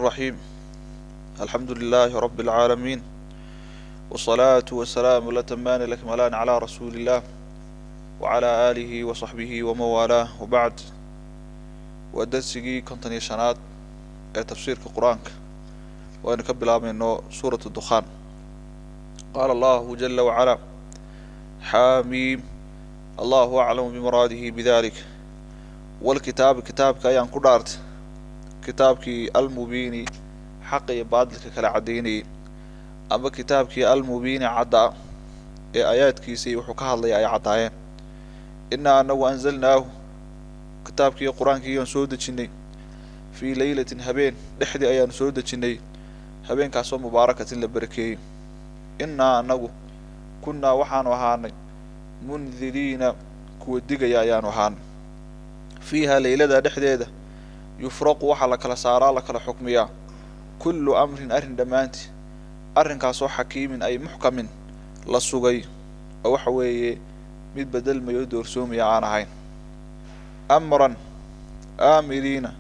الرحيم. الحمد لله رب العالمين، والصلاة والسلام الأتمان الأكملان على رسول الله وعلى آله وصحبه ومن والاه، وبعد. Waa darsigii 55aad ee tafsiirka Qur-aanka. Waynu ka bilaabayno Suurat Dukhaan. Qaala Allahu jala wacalaa: Xaamiim, Allahu aclamu bimuraadihi bidalik. Walkitaabi, kitaabka ayaan ku dhaartay, kitaabkii almubiini, xaqa iyo baadilka kala caddaynayay, ama kitaabkii almubiini caddaa ee aayaadkiisii wuxuu ka hadlaya ay caddaayeen. Innaa anagu anzalnaahu, kitaabkii Qur-aankii ayaan soo dejinnay, fii leylatin, habeen dhexdii ayaanu soo dejinnay, habeenkaasoo mubaarakatin, la barakeeyey. Innaa anagu kunnaa, waxaanu ahaanay, mundiriina, kuwa digaya ayaanu ahaanay. Fiiha, leylada dhexdeeda, yufraqu, waxaa la kala saaraa, la kala xukmiyaa, kullu amrin, arrin dhammaantii, arrinkaasoo xakiimin, ay muxkamin, la sugay, oo waxa weeye mid bedelmaya oo doorsoomaya aan ahayn. Amran aamiriina,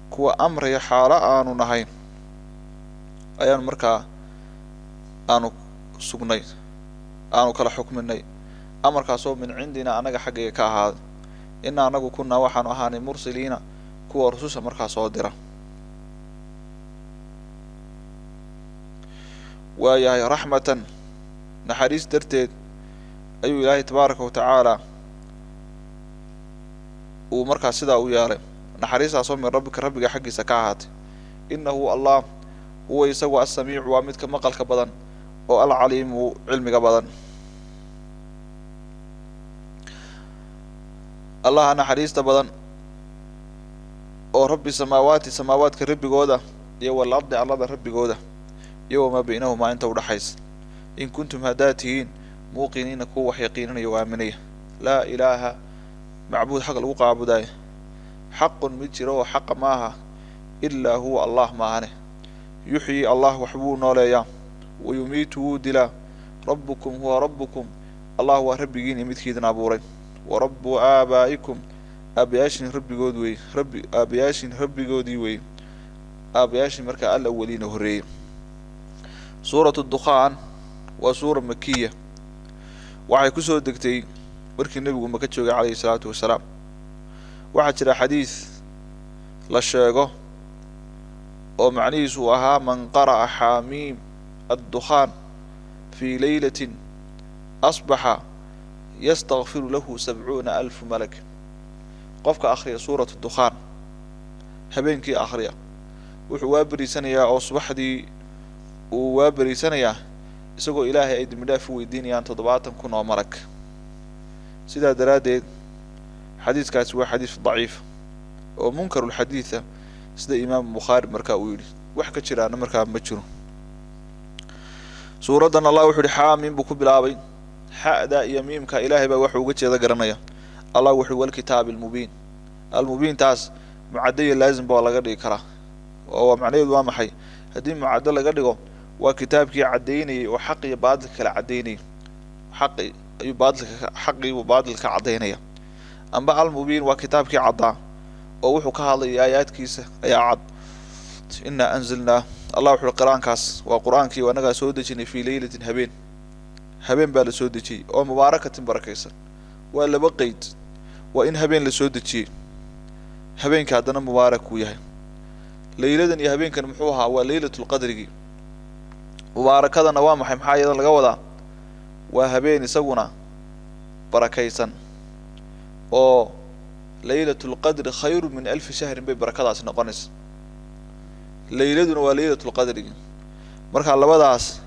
kuwa amraya xaalo aanu nahayn ayaanu markaa aanu sugnay, aanu kala xukminay, amarkaasoo min cindina, annaga xaggayga ka ahaaday. Ina anagu kunaa, waxaanu ahaanay, mursiliina, kuwa rususha markaa soo dira. Waayahay, raxmatan, naxariis darteed ayuu Ilaahay tabaaraka wa tacaala uu markaa sidaa u yeelay, naxariistaasoo min rabbika, rabbiga xaggiisa ka ahaatay. Innahu Allah huwa, isagu, assamiicu, waa midka maqalka badan oo alcaliimu, cilmiga badan. Allaha naxariista badan oo rabbi samaawaati, samaawaadka rabbigooda, iyo walardi, arlada rabbigooda, iyo wamaa baynahumaa, inta udhaxaysa. In kuntum, haddaad tihiin, muuqiniina, kuwa wax yaqiinanaya oo aaminaya. Laa ilaaha, macbuud xaq lagu qaabudaayo xaqun mid jiro oo xaqa maaha, ilaa huwa, Allah maahane. Yuxyii, Allah waxbuu nooleeyaa, wayumiitu, wuu dilaa. Rabbukum huwa rabbukum, Allah waa rabbigiin iyo midkiidin abuuray, wa rabbu aabaa'ikum, aabayaashin rabbigood wey, rabbi aabayaashin rabbigoodii wey, aabayaashin markaa alawaliina, horreeyey. Suuratu Dukhaan waa suura makiya. Waxay kusoo degtay markii nebigu Maka joogay calayhi salaatu wasalaam. Waxaa jira xadiis la sheego oo macnihiisu uu ahaa: man qara'a xaamiim addukhaan fii leylatin asbaxa yastakfiru lahu 70,000 malak. Qofka akhriya suuratu Dukhaan habeenkii akhriya, wuxuu waa beriisanayaa oo subaxdii uu waa beriisanayaa isagoo Ilaahay ay dembi dhaaf u weydiinayaan 70,000 oo malag. Sidaa daraaddeed xadiiskaasi waa xadiis daciif oo munkarulxadiida, sida Imaamu Bukhaari markaa uu yidhi. Wax ka jiraana markaa ma jiro. Suuraddan Allah wuxu uhi xaamiim buu ku bilaabay. Xa'da iyo miimka Ilaahay baa waxuu uga jeeda garanaya. Allah wuxuu walkitaabi almubiin. Almubiintaas mucaddo iyo laazim ba waa laga dhigi karaa, oo waa macnaheedu waa maxay? Haddii mucaddo laga dhigo, waa kitaabkii caddaynayay oo xaq iyo baadilka kala caddaynayay. Xaqi ayuu baadilka, xaqiibuu baadilka caddaynaya. Amba almubiin waa kitaabkii caddaa oo wuxuu ka hadlayay aayaadkiisa ayaa cad. Innaa anzalnaa, Allah wuxu uhi qur-aankaas waa Qur-aankii annagaa soo dejinay, fii leylatin, habeen, habeen baa la soo dejiyey oo mubaarakatin, barakaysan. Waa laba qeyd: waa in habeen la soo dejiyey, habeenka haddana mubaarak uu yahay. Leyladan iyo habeenkan muxuu ahaa? Waa leylatulqadrigii. Mubaarakadana waa maxay? Maxaa iyada laga wadaa? Waa habeen isaguna barakaysan oo leylatulqadri khayru min alfi shahrin bay barakadaasi noqonaysa. Leyladuna waa leylatulqadrigi. Markaa labadaas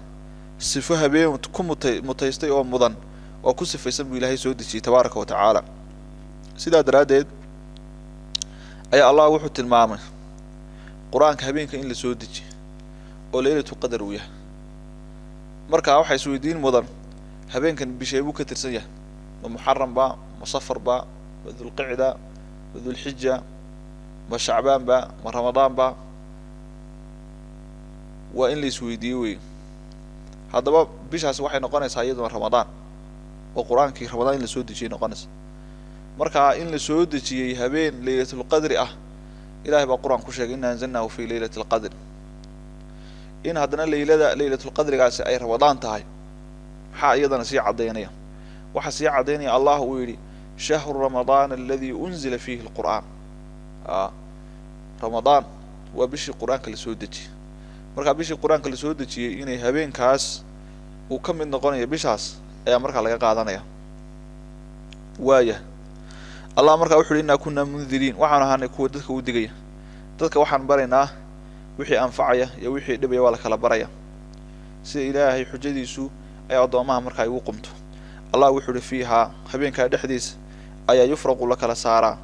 sifo habeen ku mutaystay oo mudan oo ku sifaysan buu Ilaahay soo dejiyey tabaaraka wa tacaala. Sidaa daraaddeed ayaa Allah wuxuu tilmaamay Qur-aanka habeenka in la soo dejiyo oo leylatulqadr uu yahay. Markaa waxaa isweydiin mudan: habeenkan bishee buu ka tirsan yahay? Ma Muxaram ba, ma Safar ba, ma Dulqicda, ma Dulxija, ma Shacbaan ba, ma Ramadaan ba? Waa in la isweydiiye wey. Haddaba bishaasi waxay noqonaysaa iyaduna Ramadaan, oo Qur-aankii Ramadaan in la soo dejiyay noqonaysa. Markaa in la soo dejiyey habeen leylatulqadri ah, Ilahay baa Qur-aan ku sheegay: inna anzalnahu fi leylati alqadr. In haddana leylada leylatulqadrigaasi ay Ramadaan tahay, maxaa iyadana sii caddaynaya? Waxaa sii caddaynaya Allah uu yidhi shahru Ramadaan aladi unzila fiihi alqur'aan. Ramadaan waa bishii qur-aanka lasoo dejiyey. Markaa bishii qur-aanka lasoo dejiyey inay habeenkaas uu ka mid noqonayo bishaas ayaa markaa laga qaadanaya. Waaya, Allah markaa wuxu uhi innaa kunaa mundiriin, waxaan ahaanay kuwa dadka u digaya. Dadka waxaan baraynaa wixii anfacaya iyo wixii dhibaya, waa la kala baraya sida Ilaahay xujadiisu ay addoomaha markaa igu qumto. Allah wuxuu uhi fiihaa, habeenkaa dhexdiisa ayaa yufraqu la kala saaraa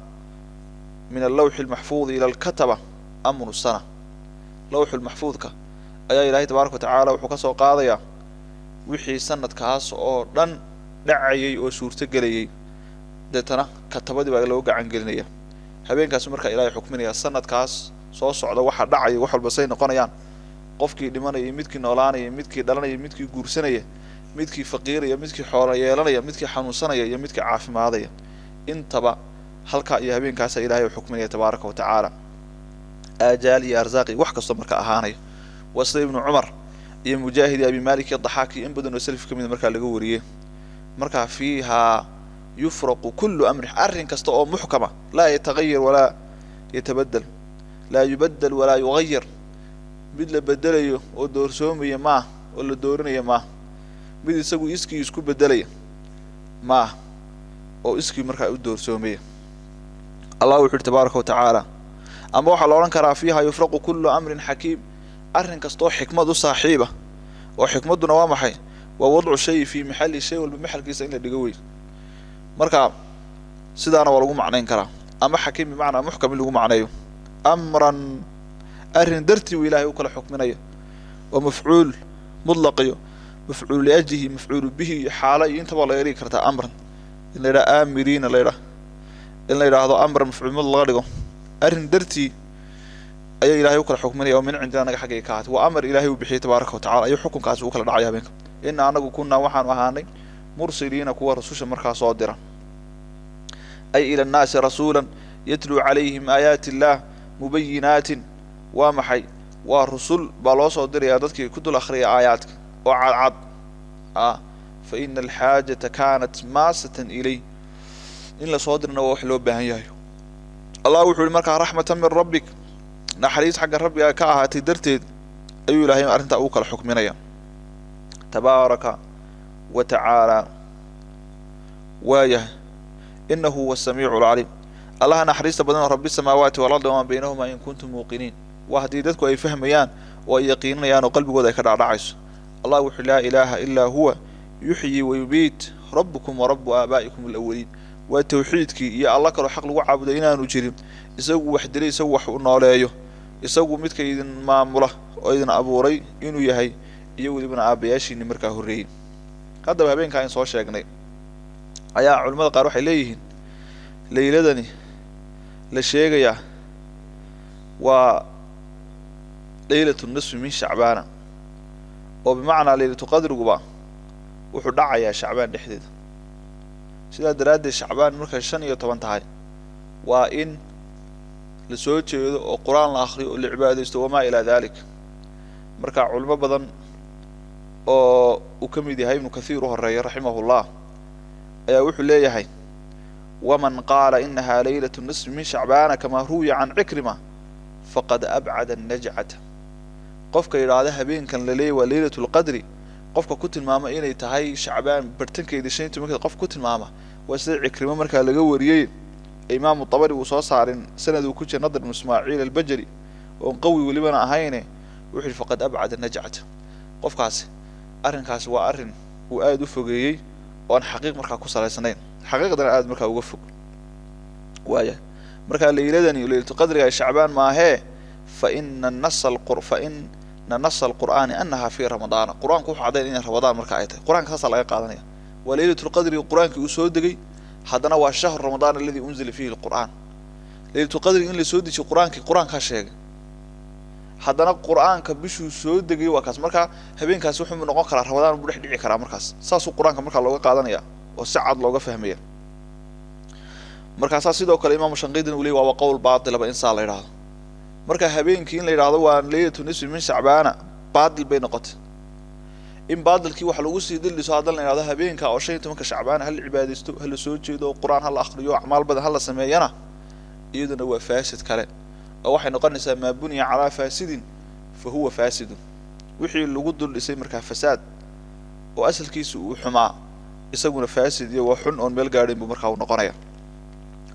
min allawxi almaxfuudi ila alkataba amru sana. Lawxulmaxfuudka ayaa Ilaahay tabaaraka watacaala wuxuu ka soo qaadayaa wixii sanadkaas oo dhan dhacayay oo suurto gelayay, deetana katabadii baa loo gacan gelinaya. Habeenkaas markaa Ilahay xukminaya sanadkaas soo socda waxa dhacaya, wax walba say noqonayaan, qofkii dhimanaya, midkii noolaanaya, midkii dhalanaya, midkii guursanaya, midkii faqiiraya, midkii xoola yeelanaya, midkii xanuunsanaya iyo midkii caafimaadaya, intaba halkaa iyo habeenkaasa Ilahay u xukminaya tabaaraka watacaala, aajaal iyo arzaaq iyo wax kastoo marka ahaanaya. Waa sida Ibnu Cumar iyo Mujaahid iyo Abi Malik iyo Daxaak iyo in badan oo salaf ka mida markaa laga wariyey. Markaa fiihaa yufraqu kullu amrin, arrin kasta oo muxkama, laa yatagayar walaa yatabadel, laa yubadel walaa yugayar, mid la bedelayo oo doorsoomaya maah oo la doorinaya maah, mid isagu iskii isku bedelaya maah oo iskii markaa u doorsoomaya. Allah wuxu uhi tabaaraka watacaala, ama waxaa la odhan karaa fiiha yufraqu kullu amrin xakiim, arrin kastoo xikmad u saaxiiba. Oo xikmadduna waa maxay? Waa wadcu shay fii maxalli, shay walba maxalkiisa in la dhigo wey. Marka sidaana waa lagu macnayn karaa, ama xakiim bimacnaa muxkam in lagu macneeyo. Amran, arrin dartii uu Ilahay u kala xukminayo, oo mafcuul mudlaq iyo mafcuulu liajlihi, mafcuulu bihi iyo xaalo iyo intaba laga dhigi kartaa. Amran in la yidhaha aamiriina la yidhaha, in la yidhaahdo amran mafcuul mudlaq laga dhigo, arrin dartii ayaa Ilahay u kala xukminaya oo min cindina, anaga xaggayga ka ahaatay. Waa amar Ilahay uu bixiyey tabaaraka watacala, ayuu xukunkaasi u kala dhacaya habeenka. Ina anagu kunaa waxaanu ahaanay mursiliina, kuwa rasusha markaa soo dira, ay ila annaasi rasuulan yatluu calayhim aayaati illaah mubayinaatin. Waa maxay? Waa rusul baa loo soo dirayaa dadkii ku dul akhriya aayaadka oo cadcad. Fa ina alxaajata kaanat maasatan ilay, in lasoo dirna waa wax loo baahan yahay. Allah wuxuu yihi markaa raxmatan min rabbik, naxariis xagga rabbiga ka ahaatay darteed ayuu Ilahay arrintaa ugu kala xukminaya tabaaraka wa tacaala. Waayahay, inahu huwa asamiicu alcaliim, Allaha naxariista badan oo rabbi samaawaati walardi wamaa baynahumaa in kuntum muuqiniin. Waa haddii dadku ay fahmayaan oo ay yaqiininayaan oo qalbigooda ay ka dhacdhacayso. Allah wuxuu laa ilaaha ilaa huwa yuxyi wayubiit rabbukum wa rabbu aabaa'ikum alawaliin. Waa tawxiidkii iyo alla kaloo xaq lagu caabuday inaanu jirin, isagu wax dilay, isagu wax u nooleeyo, isagu midka idin maamula oo idin abuuray inuu yahay, iyo welibana aabbayaashiini markaa horreeyey. Haddaba habeenkaa in soo sheegnay ayaa culimmada qaar waxay leeyihiin leyladani la sheegayaa waa leylatu nisfi min Shacbaana, oo bimacnaa leylatu qadriguba wuxuu dhacayaa Shacbaan dhexdeeda. Sidaa daraaddeed Shacbaan markay 15 tahay waa in la soo jeedo oo qur-aan la akriyo oo la cibaadaysto wamaa ilaa dalik. Marka culimo badan oo uu ka mid yahay Ibnu Kathiir u horeeya raximahullah ayaa wuxuu leeyahay waman qaala inaha leylatu nisfi min Shacbaana kamaa ruwiya can Cikrima faqad abcada annajcata. Qofka yidhaahda habeenkan la leeyay waa leylatu lqadri, qofka ku tilmaama inay tahay Shacbaan bartankeeda 15-keeda, qof ku tilmaama waa sida Cikrimo markaa laga wariyey, Imaamu Tabari uu soo saarin sanad uu ku jira Nadr ibnu Ismaaciil Albajali oon qawi welibana ahayne, wuxuu yihi faqad abcada najcata. Qofkaasi arrinkaasi waa arrin uu aada u fogeeyey oo aan xaqiiq markaa ku salaysnayn, xaqiiqdana aada markaa uga fog. Waaya, markaa leyladani leylatu qadriga Shacbaan maahee, fa ina nasa alqur'aani annaha fii Ramadaana. Qur-aanku wuxuu caddayn inay Ramadaan marka ay tahay, qur-aanka saasaa laga qaadanaya. Waa leylatulqadriga qur-aankii uu soo degay, haddana waa shahru Ramadaan aladi unzila fiihi alqur'aan. Leylatulqadriga in la soo dejiyo qur-aankii qur-aankaa sheegay, haddana qur-aanka bishuu soo degay waa kaas. Markaa habeenkaasi wuxuu noqon karaa Ramadaan buu dhex dhici karaa, markaas saasuu qur-aanka markaa looga qaadanaya oo si cad looga fahmaya. Markaasaa sidoo kale Imaamu Shanqiidina uu ley waaba qowl baatilaba in saa la yidhahdo. Marka habeenkii in la yidhahdo waa leylatu nisfi min Shacbaana Baadil bay noqotay. In baadilkii wax lagu sii dildhiso haddana la yidhahdo habeenka oo 15-ka Shacbaan hala cibaadaysto, hala soo jeedo, Qur-aan hala akhriyo, acmaal badan hala sameeyana, iyaduna waa faasid kale, oo waxay noqonaysaa maa buniya calaa faasidin fa huwa faasidun. Wixii lagu dul dhisay markaa fasaad oo asalkiisa uu xumaa, isaguna faasid iyo waa xun oon meel gaadhin buu markaa u noqonaya.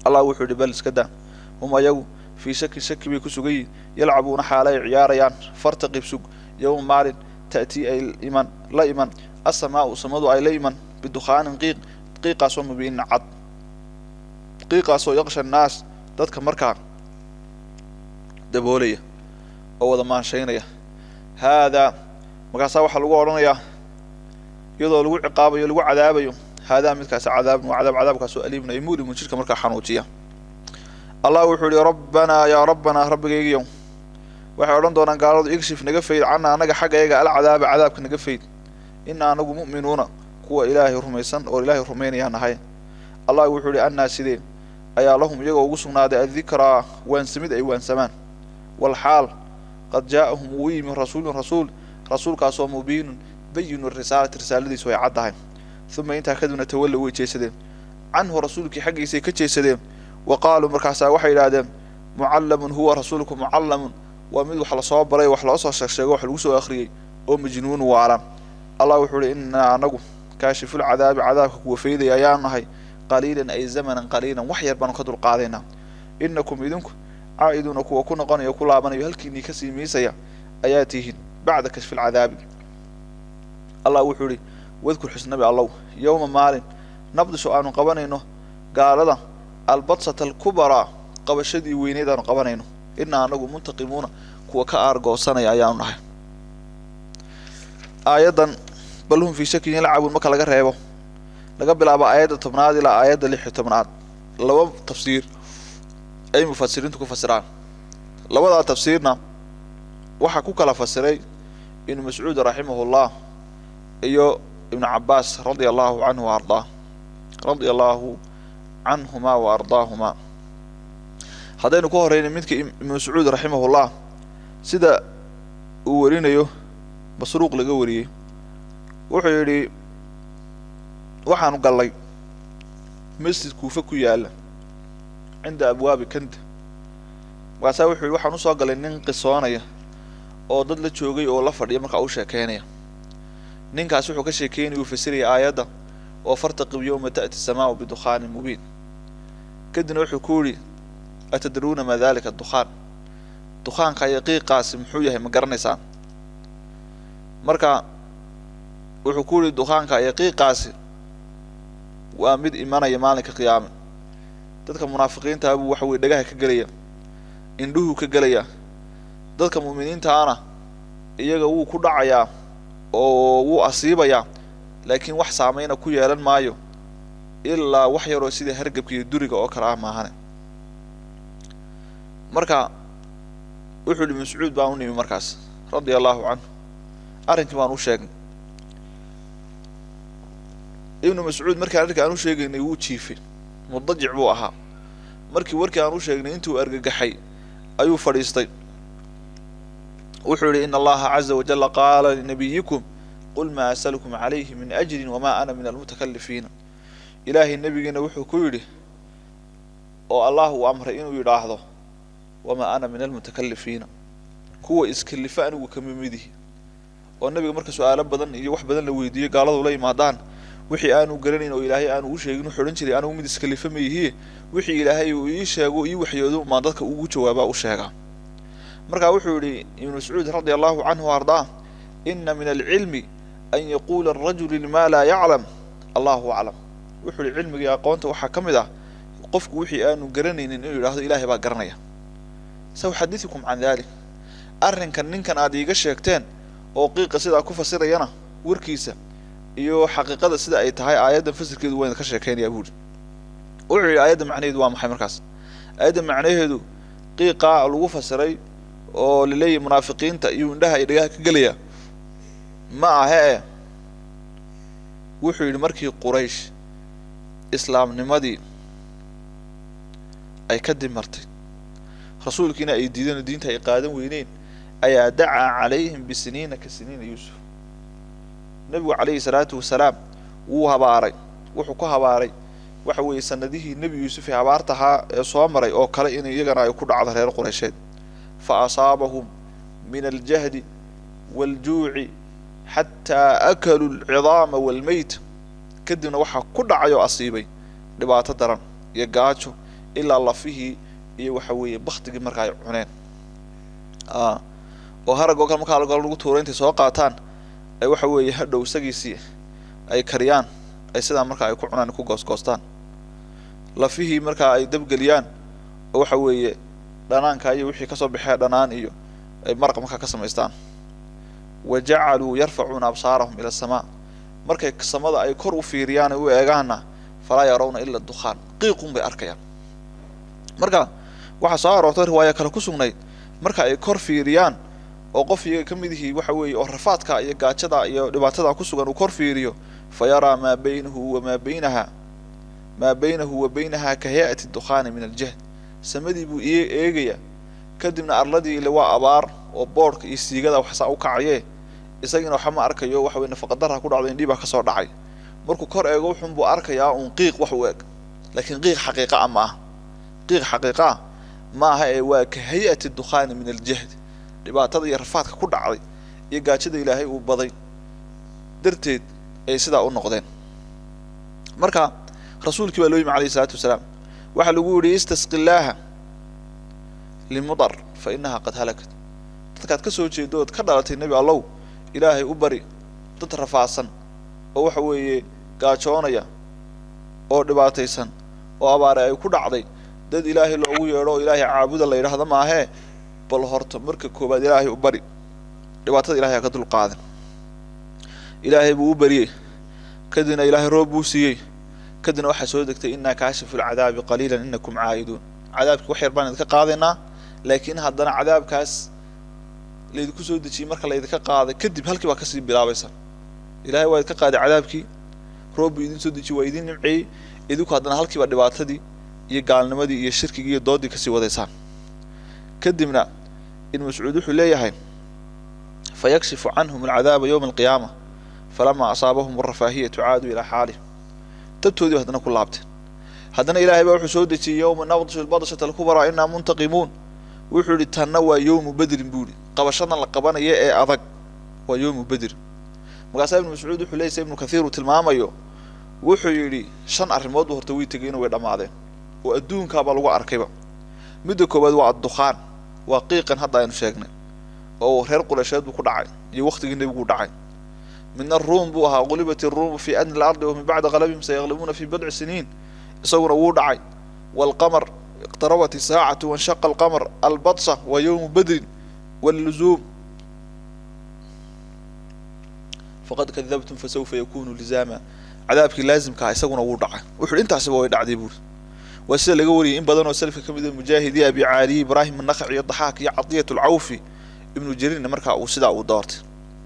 Allah wuxuu yidhi: bal iska daa, hum ayagu fii shakin, shaki bay ku sugan yihin, yalcabuuna, xaala ay ciyaarayaan. Fartaqib, sug, yowma, maalin, ta'tii, ay iman, la iman, asamaau, samadu ay la iman, bidukhaanin, qiiq, qiiqaasoo mubiinin, cad, qiiqaasoo yaqsha annaas, dadka markaa daboolaya oo wada maanshaynaya. Haadaa, markaasaa waxaa lagu odhanayaa iyadoo lagu ciqaabayo, lagu cadaabayo: haadaa, midkaasi, cadaabun, waa cadaab, cadaabkaasoo aliimun, ay mulimun, jidhka markaa xanuujiya. Allah wuxuu yihi: rabbanaa, yaa rabbanaa, rabbigaygiyow, waxay odhan doonaan gaaladu, ikshif, naga fayd, cana, annaga xaggayaga, alcadaaba, cadaabka naga fayd, ina anagu mu'minuuna, kuwa Ilaahay rumaysan oo Ilaahay rumaynayaa nahay. Allah wuxuu yihi: annaa, sidee ayaa, lahum, iyagoo ugu sugnaaday, addikraa, waansamid ay waansamaan, walxaal qad jaa'ahum, uu u yimi, rasuulun, rasuul, rasuulkaasoo mubiinun, bayinu risaalati, risaaladiisu ay cad tahay. Uma, intaa kadibna, tawalla, way jeesadeen, canhu, rasuulkii xaggiisay ka jeesadeen. Wa qaaluu, markaasaa waxay yidhahdeen: mucallamun huwa, rasuulku mucallamun, waa mid wax lasoo baray, wax loo soo sheeg sheego, wax lagu soo akhriyey, oo majnuun, waalan. Allah wuxuu uhi: innaa, anagu, kaashifulcadaabi, cadaabka kuwa faydaya ayaan nahay, qaliilan, ay zamanan qaliilan, wax yar baanu ka dulqaadaynaa. Inakum, idinku, caa'iduuna, kuwa ku noqonayo, ku laabanayo, halkiinii kasii miisaya ayaa tihiin, bacda kashfilcadaabi. Allah wuxuu ihi: wadkur, xus, Nabi Allow, yowma, maalin, nabdishu, aanu qabanayno gaalada, albadsata alkubaraa, qabashadii weyneyd aanu qabanayno. Innaa, anagu, muntaqimuuna, kuwa ka aargoosanaya ayaanu nahay. Aayaddan bal hum fii shakin yalcabuun marka laga reebo, laga bilaabo aayadda 10aad ilaa aayadda 16aad, laba tafsiir ay mufasiriintu ku fasiraan. Labadaa tafsiirna waxaa ku kala fasiray Ibnu Mascuud raximahullah iyo Ibnu Cabbaas radia allahu canhu wa ardaah, radia allahu canhuma wa ardaahuma. Haddaynu ku horeyna midka Ibnu Mascuud raximahullah, sida uu warinayo Masruuq laga wariyey, wuxuu yidhi: waxaanu gallay masjid Kuufe ku yaalla cinda abwaabi Kanda. Markaasaa wuxuu yidhi: waxaan usoo galay nin qisoonaya oo dad la joogay oo la fadhiya, markaa u sheekeynaya. Ninkaas wuxuu ka sheekeynaya, uu fasiraya aayadda oo fartaqib yowma ta'ti samaau bidukhaanin mubiin. Kadibna wuxuu ku yidhi: atadruuna maa dalika dukhaan? Dukhaanka iyo qiiqaasi muxuu yahay, ma garanaysaan? Marka wuxuu ku yidhi: dukhaanka iyo qiiqaasi waa mid imanaya maalinka qiyaame. Dadka munaafiqiintaa buu waxa weye dhagaha ka gelaya, indhuhuu ka gelaya. Dadka mu'miniintaana iyaga wuu ku dhacayaa oo wuu asiibayaa, laakiin wax saameyna ku yeelan maayo, ilaa wax yaroo sida hargabka iyo duriga oo kale ah maahane. Marka wuxuu yihi: Mascuud baan u nimi markaas radia allahu canhu, arrinkii baan u sheegnay. Ibnu Mascuud markaan arrinka aan u sheegaynay wuu jiifay, mudajic buu ahaa. Markii warkii aan u sheegnay, intuu argagaxay ayuu fadhiistay. Wuxuu yihi: ina Allaha caza wajalla qaala linabiyikum qul maa asalukum calayhi min ajrin wamaa ana min almutakalifiina. Ilaahay nebigiina wuxuu ku yidhi, oo Allah uu amray inuu yidhaahdo: wamaa ana min almutakalifiina, kuwa iskalifa anigu kama midihi. Oo nabiga marka su-aalo badan iyo wax badan la weydiiyo, gaaladu la yimaadaan, wixii aanu garanayn oo Ilaahay aanu u sheegin, wuxuu odhan jiray: anigu mid iskalifa ma yihiye, wixii Ilaahay uu ii sheego, ii waxyoodo, maan dadka ugu jawaabaa, u sheegaa. Marka wuxuu yidhi Ibnu Mascuud radia allahu canhu wa ardaah: ina min alcilmi an yaquula arajulu lima laa yaclam allahu aclam. Wuxuu yihi: cilmiga iyo aqoonta waxaa ka mid ah qofku wixii aanu garanaynin inuu yidhahdo Ilaahay baa garanaya. Sauxadithukum can dalik, arrinkan ninkan aad iiga sheegteen oo qiiqa sidaa ku fasirayana, warkiisa iyo xaqiiqada sida ay tahay aayaddan fasirkeedu waan ka sheekeynayaa, buuri. Wuxuu yidhi: aayadda macnaheedu waa maxay? Markaas aayadda macnaheedu qiiqaa lagu fasiray oo laleeyahy munaafiqiinta iyo indhaha iyo dhagaha ka gelaya ma ahe e. Wuxuu yidhi: markii Quraysh islaamnimadii ay ka dimartay, rasuulkiina ay diideen oo diinta ay qaadan weyneen, ayaa dacaa calayhim bisiniina ka siniina Yuusuf. Nebigu calayhi salaatu wasalaam wuu habaaray, wuxuu ku habaaray waxa weeye sanadihii Nebi Yuusuf ee habaartahaa ee soo maray oo kale in iyagana ay ku dhacdo reer Qureysheed. Fa asaabahum min aljahdi waaljuuci xataa akaluu alcidaama waalmeyt. Kadibna waxaa ku dhacay oo asiibay dhibaato daran iyo gaajo ilaa lafihii iyo waxa weeye baktigii marka ay cuneen, oo harag oo kale markaa lagu tuuray intay soo qaataan ay waxa weeye hadhow isagiisii ay kariyaan, ay sidaa markaa ay ku cunaan, ku goosgoostaan lafihii markaa ay dabgeliyaan, oo waxa weeye dhanaanka iyo wixii kasoo baxee dhanaan iyo ay maraq markaa ka samaystaan. Wa jacaluu yarfacuuna absaarahum ila asamaa, markay samada ay kor u fiiriyaan ay u eegaanna falaa yarawna ila dukhaan, qiiqun bay arkayaan. Marka waxaa soo aroortay riwaaya kale ku sugnayd marka ay kor fiiriyaan oo qof iyaga ka mid ihii waxa weeye oo rafaadka iyo gaajada iyo dhibaatada ku sugan uu kor fiiriyo, fa yaraa maa baynahu wamaa baynaha maa baynahu wa baynaha ka hay-ati dukhaani min aljahd. Samadii buu eegayaa, kadibna arladii ile waa abaar oo boodhka iyo siigada waxsaa u kacaye, isagiina waxa ma arkayo, waxa weye nafaqadarra ku dhacdo, indhii baa kasoo dhacay. Markuu kor eego wuxuun buu arkayaa uun qiiq wax u eg, laakiin qiiq xaqiiqa ah ma aha, qiiq xaqiiqa ah ma aha ee waa ka hay-ati dukhaani min aljahd. Dhibaatada iyo rafaadka ku dhacday iyo gaajada Ilaahay uu baday darteed ay sidaa u noqdeen. Marka rasuulkii baa loo yimi calayhi salaatu wasalaam, waxaa lagu yidhi istasqi illaaha limudar fa innaha qad halakat. Dadkaad ka soo jeedo ood ka dhalatay Nebi Allow, Ilaahay u bari, dad rafaadsan oo waxa weeye gaajoonaya oo dhibaataysan oo abaare ay ku dhacday, dad Ilaahay loogu yeedho oo Ilaahay caabuda la yidhaahda maahee, bal horta marka koowaad Ilaahay u bari, dhibaatada Ilahay ha ka dulqaadan. Ilaahay buu u bariyey, kadibna Ilaahay roob buu siiyey. Kadibna waxaa soo degtay innaa kaashifu lcadaabi qaliilan inakum caa'iduun. Cadaabkii wax yar baan idinka qaadaynaa, laakiin haddana cadaabkaas laydinku soo dejiyey marka laydinka qaaday kadib halkii baa kasii bilaabaysa. Ilahay waa idinka qaaday cadaabkii, roob buu idin soo dejiyey, waa idin nimceeyey, idinku haddana halkiiba dhibaatadii iyo gaalnimadii iyo shirkigii iyo doodii kasii wadaysaan. Kadibna Ibnu Mascuud wuxuu leeyahay fayakshifu canhum alcadaaba yowma alqiyaama falamaa asaabahum alrafaahiyatu caaduu ilaa xaalihim. Dabtoodii ba haddana ku laabteen. Haddana Ilaahay baa wuxuu soo dejiyey yowma nabdshu lbadshata alkubraa innaa muntaqimuun. Wuxuu yihi tanna waa yowmu bedrin buu yihi, qabashadan la qabanaya ee adag waa yowmu bedrin. Markaasaa Ibnu Mascuud wuxuu leeyay, Ibnu Kathiir uu tilmaamayo, wuxuu yidhi 5 arrimood bu horta way tegeyna way dhammaadeen oo adduunkaabaa lagu arkayba. Midda koowaad waa addukhaan, waa qiiqan hadda aynu sheegnay oo reer Qureysheed buu ku dhacay iyo waktigii nebiguu dhacay. Midna ruum buu ahaa, qulibat iruumu fii adni alardi wa min bacdi qalabihim sayaglibuuna fii bidci siniin, isaguna wuu dhacay. Waalqamar iqtarabat isaacatu wanshaqa alqamar, albadsha waa yowmu badrin, walluzuum faqad kadabtum fasawfa yakunu lizaama, cadaabkii laazimka ah isaguna wuu dhacay. Wuxuu intaasiba way dhacday buuri. Waa sida laga wariyay in badan oo salafka ka mid ah, Mujaahid iyo Abi Caaliyi, Ibraahim Annakhaci iyo Daxaak iyo Cadiyat Alcawfi, Ibnu Jariirna markaa uu sidaa uu doortay,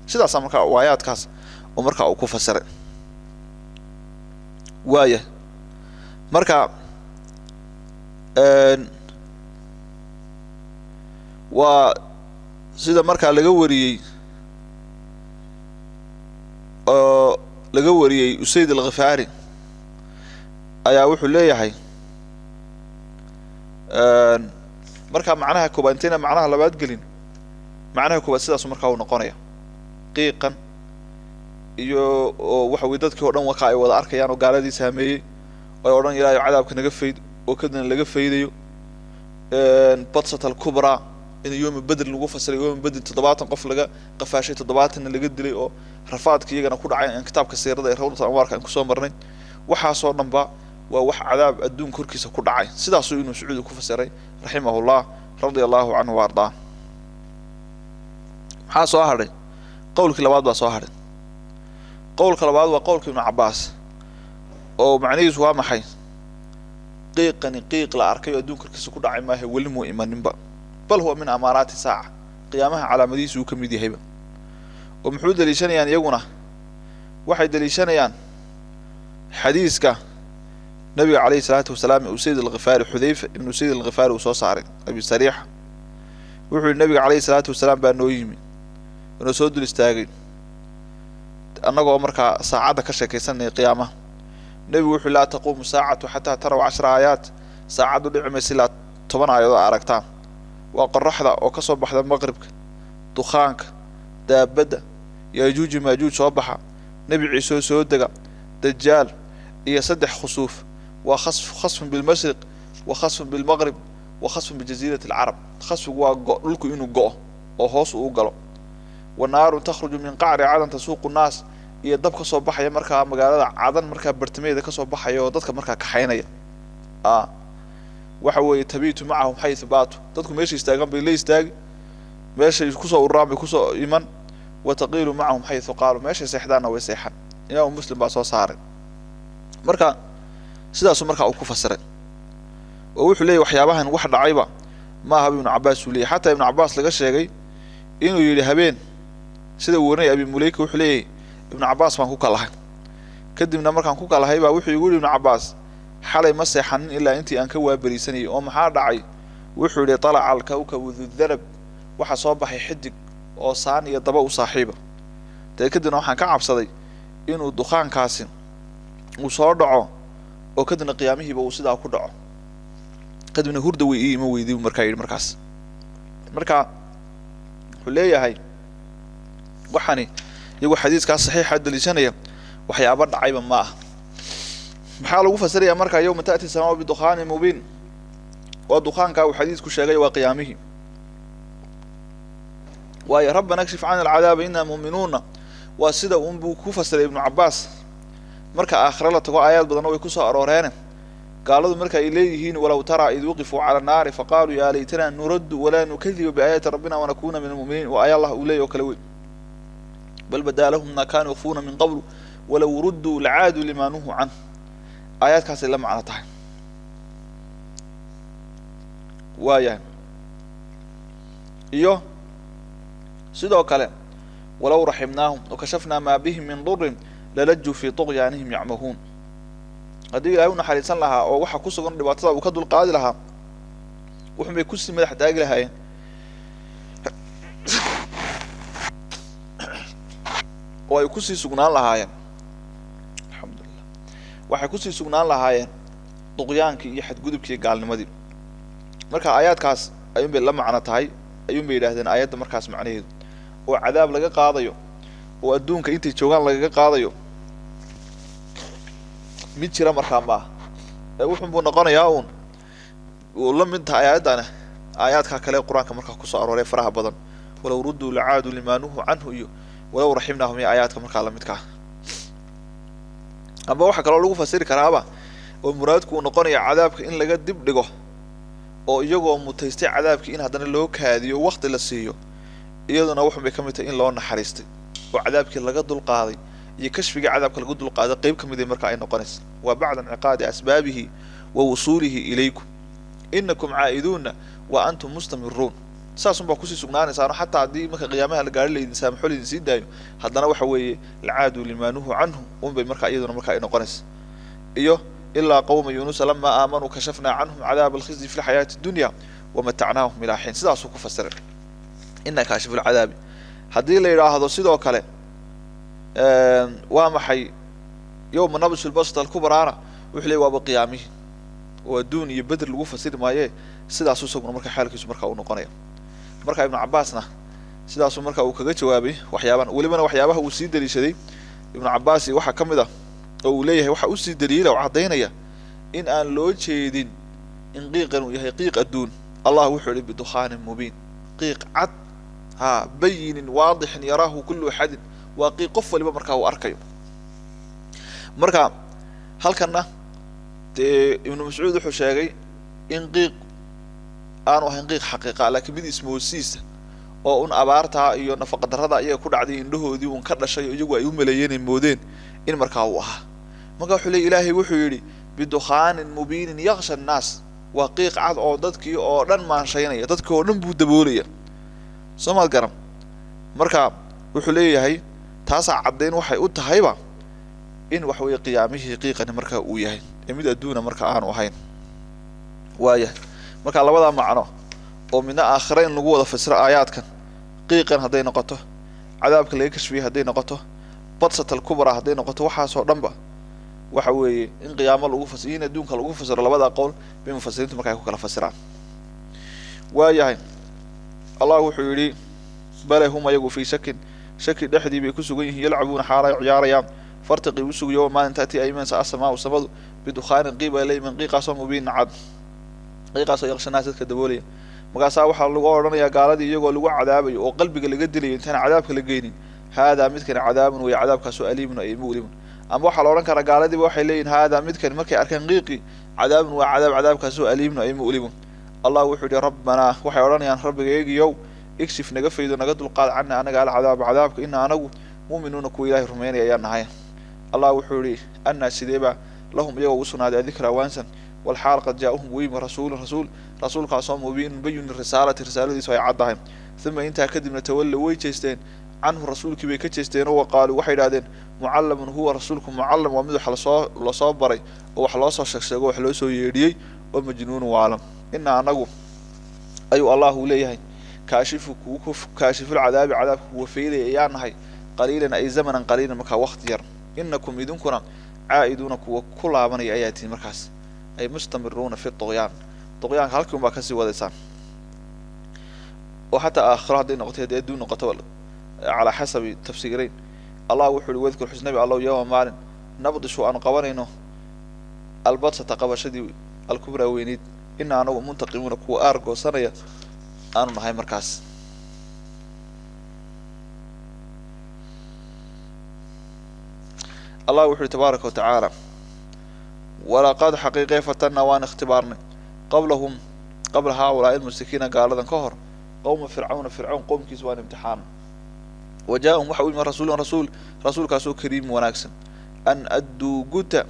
sidaasaa markaa aayaadkaas oo markaa uu ku fasiray. Waaya marka waa sida markaa laga wariyey oo laga wariyey Usayd Alkhifaari ayaa wuxuu leeyahay markaa macnaha koobaad intayna macnaha labaad gelin, macnaha koobaad sidaasu markaa uu noqonaya qiiqan iyo oo waxa weye dadkii o dhan wakaa ay wada arkayaan oo gaaladii saameeyey ay odhan Ilaahay cadaabka naga fayd, oo kadibna laga faydayo. Badsat alkubraa in yoomi bedr lagu fasiray, yoomi bedr 70 qof laga qafaashay, 70na laga dilay oo rafaadka iyagana ku dhacay aan kitaabka siirada ee Rawdat Anwaarka aan kusoo marnay. Waxaasoo dhanba waa wax cadaab adduunka korkiisa ku dhacay, sidaasuu Ibnu Mascuud ku fasiray raximahullah radia allahu canhu wa ardaa. Maxaa soo hadhay? Qowlkii labaad baa soo hadhay. Qowlka labaad waa qowlka Ibnu Cabbaas oo macnihiisu waa maxay? Qiiqani qiiq la arkay oo adduunka korkiisa ku dhacay maaha, weli muu imaninba, bal huwa min amaaraati saaca, qiyaamaha calaamadihiisu uu ka mid yahayba. Oo muxuu daliishanayaan iyaguna? Waxay daliishanayaan xadiiska nabiga calayhi salaatu wasalaam Usayd Alkhifaari, Xudayfa ibnu Usayd Alkhifaari uu soo saaray Abi Sariixa, Wuxuu yihi nabiga calayhi salaatu wasalaam baa noo yimi, inoo soo dul istaagay annagoo markaa saacadda ka sheekaysanaya qiyaamaha. Nebigu wuxuu laa taquumu saacatu xataa taraw 10 aayaat, saacaddu dhici maysa ilaa 10 aayadood aragtaan. Waa qoraxda oo ka soo baxda maqribka, dukhaanka, daabadda, yaajuuji maajuuj soo baxa, nebi ciise oo soo dega, dajaal iyo 3 khusuuf. Waa khasfun bilmashriq wa khasfun bilmaqrib wa khasfun bijasiirati alcarab. Khasfigu waa dhulku inuu go'o oo hoos uu galo. Wa naarun takhruju min qacri cadan tasuuqu nnaas, iyo dab ka soo baxaya markaa magaalada Cadan markaa bartamaheeda ka soo baxaya oo dadka markaa kaxaynaya. Waxa weeye tabiitu macahum xaysu baatu, dadku meeshay istaagaan bay la istaagi, meeshay kusoo ururaan bay kusoo iman. Wa taqiilu macahum xaysu qaalu, meeshay seexdaanna way seexan. Imaamu Muslim baa soo saaray. Marka sidaasuu markaa uu ku fasiray oo wuxuu leeyahy waxyaabahan wax dhacayba ma aha. Ibnu Cabbaas uu leeyahy, xataa Ibnu Cabbaas laga sheegay inuu yidhi habeen, sida uu warinaya Abi Muleyka, wuxuu leeyahay Ibnu Cabbaas baan ku kalahay. Kadibna markaan ku kalahay baa wuxuu igu yidhi Ibnu Cabbaas, xalay ma seexanin ilaa intii aan ka waaberiisanayay. Oo maxaa dhacay? Wuxuu yidhi talaca alkawkabu dudanab, waxaa soo baxay xidig oo saan iyo daba u saaxiiba. Dee kadibna waxaan ka cabsaday inuu dukhaankaasi uu soo dhaco oo kadibna qiyaamihiiba uu sidaa ku dhaco. Kadibna hurda way ii iman weyday buu markaa yidhi. Markaas marka wuxuu leeyahay waxani iyagoo xadiiskaas saxiixa daliishanaya waxyaaba dhacayba ma aha. Maxaa lagu fasirayaa marka yawma ta'ti samaau bidukhaanin mubiin? Waa dukhaanka uu xadiisku sheegay, waa qiyaamihii. Waayo rabbana akshif cana alcadaaba inaa mu'minuuna, waa sida unbuu ku fasiray Ibnu Cabbaas. Marka aakhira la tago aayaad badanna way kusoo arooreene, gaaladu marka ay leeyihiin walaw taraa id wuqifuu cala annaari faqaaluu yaa laytana nuraddu walaa nukadiba biaayaati rabbina wanakuuna min almu'miniin. Waa aaya Allah uu leeyahy oo kale wey, bal badaa lahum maa kaanuu yakfuuna min qablu walaw rudduu lacaaduu limaa nuhuu canh. Aayaadkaasay la macno tahay. Waayahay, iyo sidoo kale walaw raximnaahum wakashafnaa maa bihim min durin lalajuu fii tuqyaanihim yacmahuun. Haddii ilahay u naxariisan lahaa oo waxa ku sugan dhibaatada uu ka dulqaadi lahaa, wuxun bay kusii madax taagi lahaayeen oo ay kusii sugnaan lahaayeen. Alxamdulilah, waxay kusii sugnaan lahaayeen duqyaankii iyo xadgudubkii gaalnimadii. Marka aayaadkaas ayuun bay la macno tahay, ayuun bay yidhahdeen aayadda markaas macnaheedu oo cadaab laga qaadayo oo adduunka intay joogaan lagaga qaadayo mid jira markaa ma aha. Ee wuxun buu noqonayaa uun uu la mid tahay aayaddana aayaadka kale qur-aanka markaa kusoo arooray faraha badan, walaw rudduu lacaaduu limaa nuhuu canhu iyo walaw raximnaahum iyo aayaadka markaa la midka ah. Amba waxaa kaloo lagu fasiri karaaba oo muraadku uu noqonaya cadaabka in laga dib dhigo oo iyagoo mutaystay cadaabkii in haddana loo kaadiyo waqti la siiyo, iyaduna wuxun bay ka mid tahay in loo naxariistay oo cadaabkii laga dulqaaday iyo kashfigii cadaabka laga dulqaaday qeyb ka mid ay markaa ay noqonaysa. Waa bacda inciqaadi asbaabihi wa wusuulihi ilaykum inakum caa'iduuna wa antum mustamiruun. Saasun baa kusii sugnaanaysaano xataa haddii marka qiyaamaha la gaari laydin saamaxo laydin sii daayo, haddana waxa weeye lacaadu limaa nuhuu canhu unbay markaa iyaduna markaa ay noqonaysa. Iyo ilaa qawma yunusa lamaa aamanuu kashafnaa canhum cadaaba alkhizyi fi lxayaati dunya wamatacnaahum ilaa xiin. Sidaasuu ku fasiray ina kaashifu lcadaabi. Haddii la yidhaahdo sidoo kale waa maxay yowma nabshu lbasta alkubraana, wuxuu leey waaba qiyaamihii oo adduun iyo beder lagu fasiri maaye. Sidaasuu isaguna marka xaalkiisu marka uu noqonaya. Marka Ibnu Cabbaasna sidaasuu marka uu kaga jawaabay waxyaaban. Welibana waxyaabaha uu sii daliishaday Ibnu Cabbaas waxaa ka mid ah oo uu leeyahay waxa usii daliila oo caddaynaya in aan loo jeedin in qiiqan uu yahay qiiq adduun. Allah wuxuu yihi bidukhaanin mubiin, qiiq cad ha bayinin waadixin yaraahu kullu axadin, waa qiiq qof waliba markaa uu arkayo. Marka halkanna dee Ibnu Mascuud wuxuu sheegay in qiiq aanu ahayn qiiq xaqiiqa, laakiin mid ismoosiisa oo un abaartaa iyo nafaqadarrada iyaga ku dhacday indhahoodii uun ka dhashay oo iyagu ay u maleeyeen ay moodeen in markaa uu ahaa. Marka wuxuu leey ilaahay wuxuu yidhi bidukhaanin mubiinin yaksha annaas, waa qiiq cad oo dadkii oo dhan maanshaynaya, dadkii oo dhan buu daboolaya. Soo maad garan? Marka wuxuu leeyahay taasaa caddayn waxay u tahayba in waxa weeye qiyaamihii qiiqani marka uu yahay ee mid adduuna marka aanu ahayn. Waayahay, marka labadaa macno Oo midna aakhira in lagu wada fasiro aayaadkan, qiiqan hadday noqoto, cadaabka laga kashfiyey hadday noqoto, badsat alkubra hadday noqoto, waxaasoo dhanba waxa weeye in qiyaamo lagu fasiro, in adduunka lagu fasiro, labada qowl bay mufasiriintu marka ay ku kala fasiraan. Waayahay, Allah wuxuu yidhi: bale hum ayagu fii shakin, shaki dhexdii bay ku sugan yihiin, yalcabuuna, xaal ay ciyaarayaan. Fartaqib, u sugo, yowma maalin, taati ay imanaysa, asamaau samadu, bidukhaanin qiiq ay la iman, qiiqaasoo mubiinin cad, qiiqaasoo yaqshanaas dadka daboolaya. Markaasaa waxaa lagu odhanayaa gaaladii, iyagoo lagu cadaabayo oo qalbiga laga dilayo intaan cadaabka la geynin: haadaa midkani cadaabun wey, cadaabkaasoo aliimun ay mu'limun. Ama waxaa la odhan karaa gaaladiiba waxay leeyihin haadaa midkani, markay arkaan qiiqii, cadaabun waa cadaab, cadaabkaasoo aliimun ay mu'limun. Allah wuxuu yihi: rabbanaa, waxay odhanayaan, rabbigaegiyow, ikshif, naga faydo, naga dulqaad, cana anaga, alcadaaba, cadaabka, ina anagu mu'minuuna, kuwa Ilahay rumaynaya ayaan nahay. Allah wuxuu yihi: annaa, sideeba lahum iyagoo ugu sugnaaday adikra waansan, walxaal qad jaa-uhum u yimi rasuulun rasuul, rasuulkaasoo mubiinun bayinu risaalati, risaaladiisu ay caddahay. Uma intaa kadibna tawallow, way jeesteen, canhu, rasuulkii bay ka jeesteen, oo waqaaluu, waxay idhahdeen: mucallamun huwa, rasuulku mucallam waa, mid wax lasoo baray oo wax loo soo sheegsheego, wax loo soo yeedhiyey, oo majnuunu waalam. Inaa anagu, ayuu Allahu leeyahay, kaashifu kaashifulcadaabi, cadaabka kuwa faydaya ayaa nahay, qaliilan ay zamanan qaliilan, markaa waqti yar. Inakum idinkuna caa'iduuna, kuwa ku laabanaya ayaa tihin markaas, ay mustamiruuna fi tuqyaan, tuqyaanka halkii un baa kasii wadaysaan, oo xataa aakhiro hadday noqotay, haddii adduun noqoto, calaa xasabi tafsiirayn. Allah wuxuu uhi: wadkur, xus, Nabi Allow, yowma maalin, nabdishu, aanu qabanayno, albadsata, qabashadii, alkubraa, weyneyd. Ina anagu muntaqimuuna, kuwa aar goosanaya aanu nahay markaas. Allah wuxu uhi tabaaraka watacaala: walaqad xaqiiqee fatanna, waan ikhtibaarnay, qablahum, qabla haaulaai almushrikiina, gaaladan ka hor, qowma fircawna, Fircawn qowmkiisa waan imtixaana. Wa jaa-ahum waxa u yimi rasuulun rasuul, rasuulkaasoo kariim wanaagsan. An adduu, guta,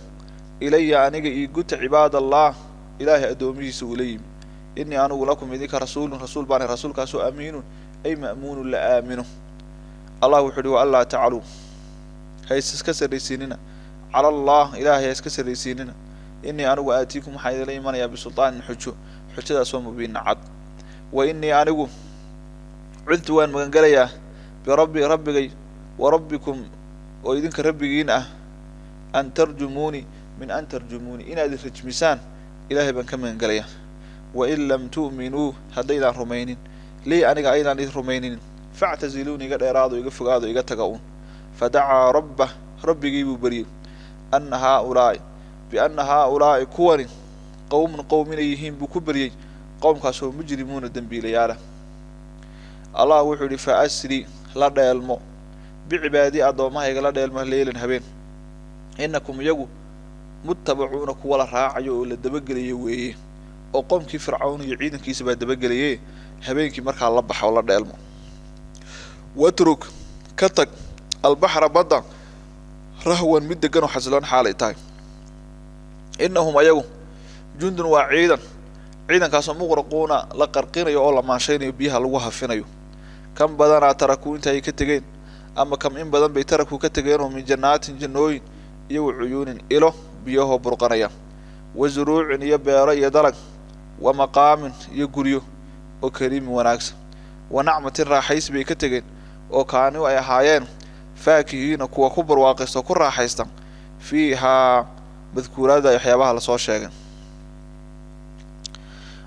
ilaya, aniga io guta, cibaad Allah, Ilaahay addoomihiisa uu la yimi. Inii anigu lakum idinka rasuulun rasuul baana, rasuulkaasoo amiinun ay ma'muunun, la aamino. Allah wuxuu uhi: wa anlaa tacaluu, ha iska sarraysiinina, cala Allah, Ilaahay ha iska sarraysiinina. Inii anigu aatiikum, waxaan idinla imanayaa, bisultaanin, xujo, xujadaasoo mubiinin cad. Wa inii anigu cudtu, waan magangelayaa, birabbi, rabbigay, wa rabbikum, oo idinka rabbigiin ah, an tarjumuuni, min an tarjumuuni, inaad rajmisaan Ilaahay baan ka magangelayaa. Wain lam tu'minuu, haddaydaan rumaynin, lii, aniga aydaan i rumaynin, factaziluuni, iga dheeraado, iga fogaado, iga taga uun. Fadacaa rabbah, rabbigii buu beriyey, ana haaulaa'i, bianna haaulaa'i, kuwani, qowmun, qowm inay yihiin buu ku beriyey, qowmkaasoo mujrimuuna, dembiilayaala. Allah wuxuu yihi: fa asri, la dheelmo, bicibaadii, addoommahayga la dheelmo, leylan, habeen. Inakum iyagu muttabacuuna, kuwa la raacayo oo la dabagelayo weeye, oo qoomkii Fircawn iyo ciidankiisa baa dabagelaye. Habeenkii markaa la baxa oo la dheelmo. Watruk, ka tag, albaxra, badda, rahwan, mid degan oo xasiloon xaalay tahay. Inahum ayagu jundun, waa ciidan, ciidankaasoo muqraquuna, la qarqinayo oo la maanshaynayo, biyaha lagu hafinayo. Kam badanaa tarakuu, inta ay ka tegeen, ama kam, in badan bay, tarakuu ka tegeenoo, min jannaatin, jannooyin, iyo wa cuyuunin, ilo biyahoo burqanaya, wa zuruucin, iyo beero iyo dalag, wa maqaamin, iyo guryo oo kariimin wanaagsan, wa nacmatin, raaxaysi bay ka tegeen, oo kaaniu ay ahaayeen, faakihiina, kuwa ku barwaaqaysta oo ku raaxaysta, fiihaa, madkuuraada waxyaabaha lasoo sheegay.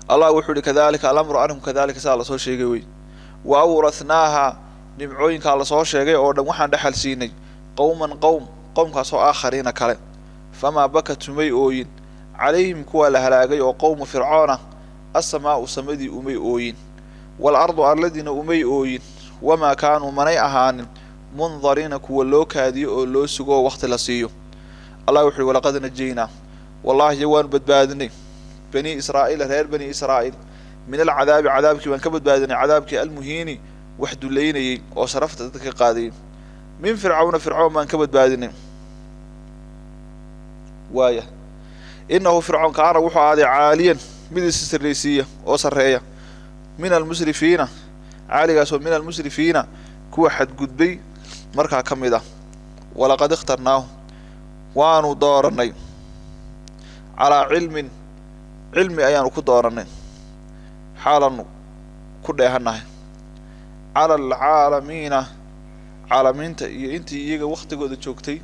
Allah wuxuu ihi: kadalika alamru, arrinku kadalika, sidaa lasoo sheegay wey. Wa awrathnaaha, nimcooyinkaa lasoo sheegay oo dhan waxaan dhexal siinay, qowman, qowm, qowmkaasoo aakhariina, kale. Famaa bakat, umay ooyin, calayhim, kuwaa la halaagay oo qowmu Fircoona, assamaa'u, samadii umay ooyin, waalardu, arladiina umay ooyin, wamaa kaanuu, manay ahaanin, mundariina, kuwa loo kaadiyo oo loo sugo oo waqti la siiyo. Allah wuxu uhi: walaqad najaynaa, wallahi waanu badbaadinay, bani Israa'iila, reer Bani Israa'iil, min alcadaabi, cadaabkii baan ka badbaadinay, cadaabkii almuhiini, wax dullaynayey oo sharafta dadka ka qaadayay, min Fircawna, Fircoon baan ka badbaadinay. Waaya, innahu Fircoon kaana, wuxuu ahaaday, caaliyan, mid isa sarraysiiya oo sarreeya, min almusrifiina, caaligaasoo min almusrifiina, kuwa xadgudbay markaa ka mid ah. Walaqad ikhtarnaahu, waanu doorannay, calaa cilmin, cilmi ayaanu ku doorannay, xaalan ku dheehannahay cala alcaalamiina, caalamiinta iyo intii iyaga waktigooda joogtay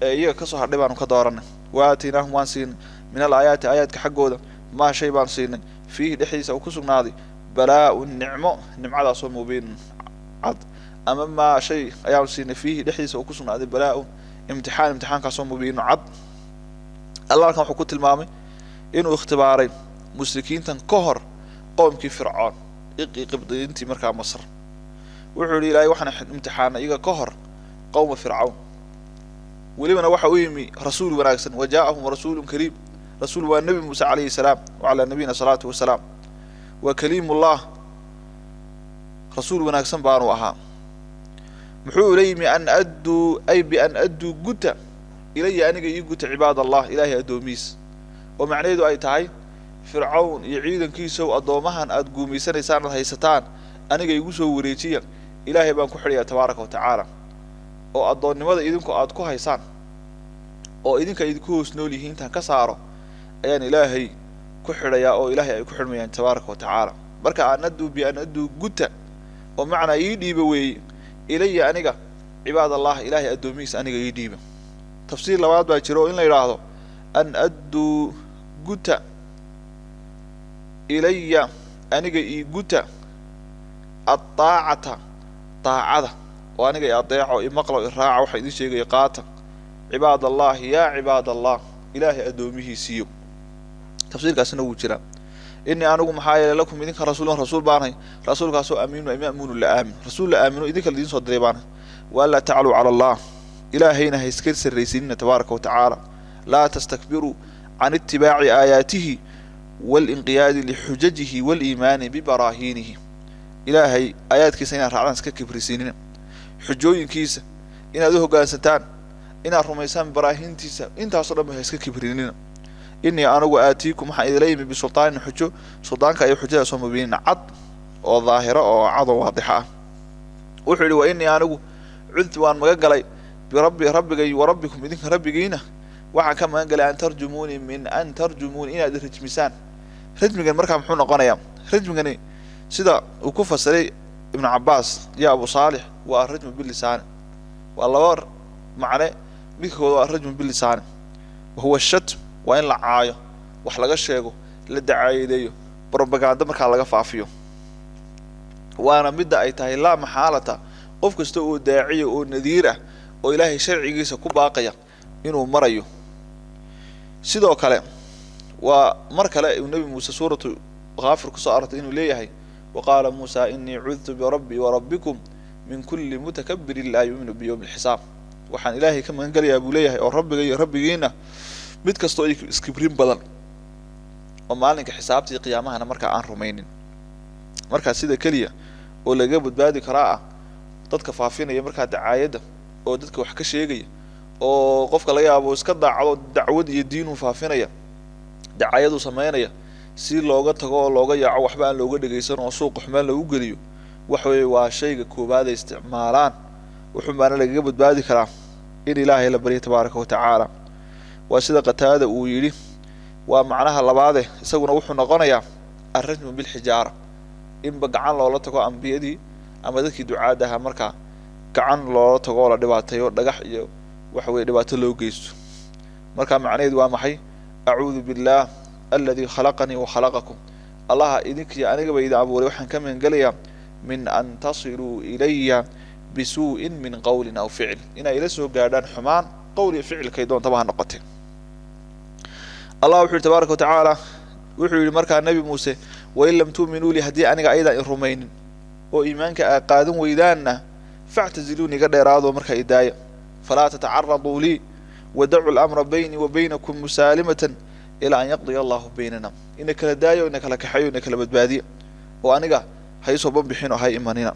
ee iyaga kasoo hadhay baanu ka dooranay. Wa aataynaahum waan siinay min al aayaati aayaadka xaggooda maa shay baanu siinay fiihi dhexdiisa uu ku sugnaaday balaa-un nicmo, nimcadaasoo mubiin cad, ama maa shay ayaanu siinay fiihi dhexdiisa uu ku sugnaaday balaa-un imtixaan, imtixaankaasoo mubiinu cad. Alla halkan wuxuu ku tilmaamay inuu ikhtibaaray mushrikiintan ka hor qoomkii Fircoon iqii qibdiyiintii markaa Masar. Wuxuu yidhi Ilaahay waxaan imtixaanay iyaga ka hor qowma Fircawn, welibana waxa u yimi rasuul wanaagsan, wa jaa-ahum rasuulun kariim. Rasuul waa Nebi Muuse calayhi salaam wacalaa nabiyina salaatu wasalaam, waa kaliimullah, rasuul wanaagsan baanu ahaa. Muxuu ula yimi? An adduu ay bian adduu guta ilaya, aniga ii guta, cibaad allah, ilaahay addoomihiis. Oo macnaheedu ay tahay Fircawn iyo ciidankiisow addoomahan aada guumaysanaysaan aad haysataan aniga igu soo wareejiya, Ilaahay baan ku xidhayaa tabaaraka wa tacaala. Oo addoonnimada idinku aada ku haysaan oo idinka idinku hoos nool yihiin intaan ka saaro ayaan Ilaahay ku xidhayaa, oo Ilaahay ay ku xidhmayaan tabaaraka wa tacaala. Marka an adduu bian adduu guta oo macnaa ii dhiiba weeye ilaya aniga cibaad allah, Ilaahay addoomihiis aniga ii dhiiba. Tafsiir labaad baa jira oo in la yidhaahdo an adduu guta ilaya aniga ii guta addaacata daacada, oo aniga i adeeco i maqlo i raaca waxa idin sheegaya qaata, cibaad allahi yaa cibaad allah, Ilaahay addoomihiisiiyo. Tafsiirkaasina wuu jiraa. Inii anigu maxaa yeelay lakum idinka rasuulun rasuul baanahay, rasuulkaasoo amiinu ay ma'muunu la aamin, rasuul la aamino idinka laidiin soo diray baanahay. Waanlaa tacluu cala allah, Ilaahayna ha iska sarraysinina tabaaraka wa tacaala. Laa tastakbiruu can itibaaci aayaatihi waalinqiyaadi lixujajihi waaliimaani bibaraahiinihi. Ilaahay aayaadkiisa inaad raacdaan iska kibrisinina, xujooyinkiisa inaad u hoggaansantaan, inaad rumaysaan baraahiintiisa, intaaso dhan ba ha iska kibrinina. Inii anigu aatiikum waxaan idila yimi bisultaanin xujo, suldaanka iyo xujadaasoo mubiinin cad oo daahiro oo cad oo waadixa ah. Wuxuu yidhi wa inii anigu cudtu waan magan galay birabbi rabbigay wa rabbikum idinka rabbigiina, waxaan ka magan galay an tarjumuunii min an tarjumuuni inaad rajmisaan. Rajmigan markaa muxuu noqonayaa? Rajmigani sida uu ku fasiray Ibnu Cabbaas iyo Abu Saalix waa arajmu bilisaani, waa laba macne. Midkooda waa arajmu bilisaani wa huwa shatm, waa in la caayo, wax laga sheego, la dacaayadeeyo, brobaganda markaa laga faafiyo. Waana midda ay tahay laa maxaalata qof kasta oo daaciya oo nadiir ah oo Ilaahay sharcigiisa ku baaqaya inuu marayo. Sidoo kale waa mar kale uu Nebi Muuse suuratu Kaafir kusoo arortay inuu leeyahay wa qaala Muusa inii cudtu birabbii wa rabbikum min kulli mutakabirin laa yu'minu biyowmi alxisaab. Waxaan Ilaahay ka magan gelayaa buu leeyahay oo rabbiga iyo rabbigiina mid kastoo iskibrin badan oo maalinka xisaabta iyo qiyaamahana markaa aan rumaynin. Markaa sida keliya oo lagaga badbaadi karaa ah dadka faafinaya markaa dacaayadda oo dadka wax ka sheegaya oo qofka laga yaabo iska daacdo dacwad iyo diinuu faafinaya, dacaayaduu samaynaya si looga tago oo looga yaaco, waxba aan looga dhegaysan oo suuqa xumaan loogu geliyo. Waxa weeye waa shayga koowaad ay isticmaalaan, wuxuun baana lagaga badbaadi karaa in Ilaahay la baryo tabaaraka wa tacaala. Waa sida Qataada uu yidhi. Waa macnaha labaade, isaguna wuxuu noqonayaa alrajmu bilxijaara, inba gacan loola tago ambiyadii ama dadkii ducaadda ahaa, markaa gacan loola tago oo la dhibaateeyo, dhagax iyo waxa weye dhibaato loo geysto. Marka macnaheedu waa maxay? Acuudu billaah aladii khalaqanii wa khalaqakum, allaha idinkiyo anigaba idin abuuray waxaan ka magangelayaa min an tasiluu ilaya bisuu'in min qawlin aw ficil, inay ila soo gaadhaan xumaan qowl iyo ficilkay doontaba ha noqotee. Allah wuxu yidhi tabaaraka wa tacaala, wuxuu yidhi markaa Nebi Muuse wain lam tu'minuu lii, haddii aniga ayadaan i rumaynin oo iimaanka aa qaadan weydaanna, factaziluuni iga dheeraado markaa idaaya, falaa tatacaraduu lii wadacu lamra baynii wa baynakum musaalimatan ilaa an yaqdiya allahu baynana, ina kala daayo, ina kala kaxeeyo, ina kala badbaadiya, oo aniga ha isoo banbixin oo hay imanina.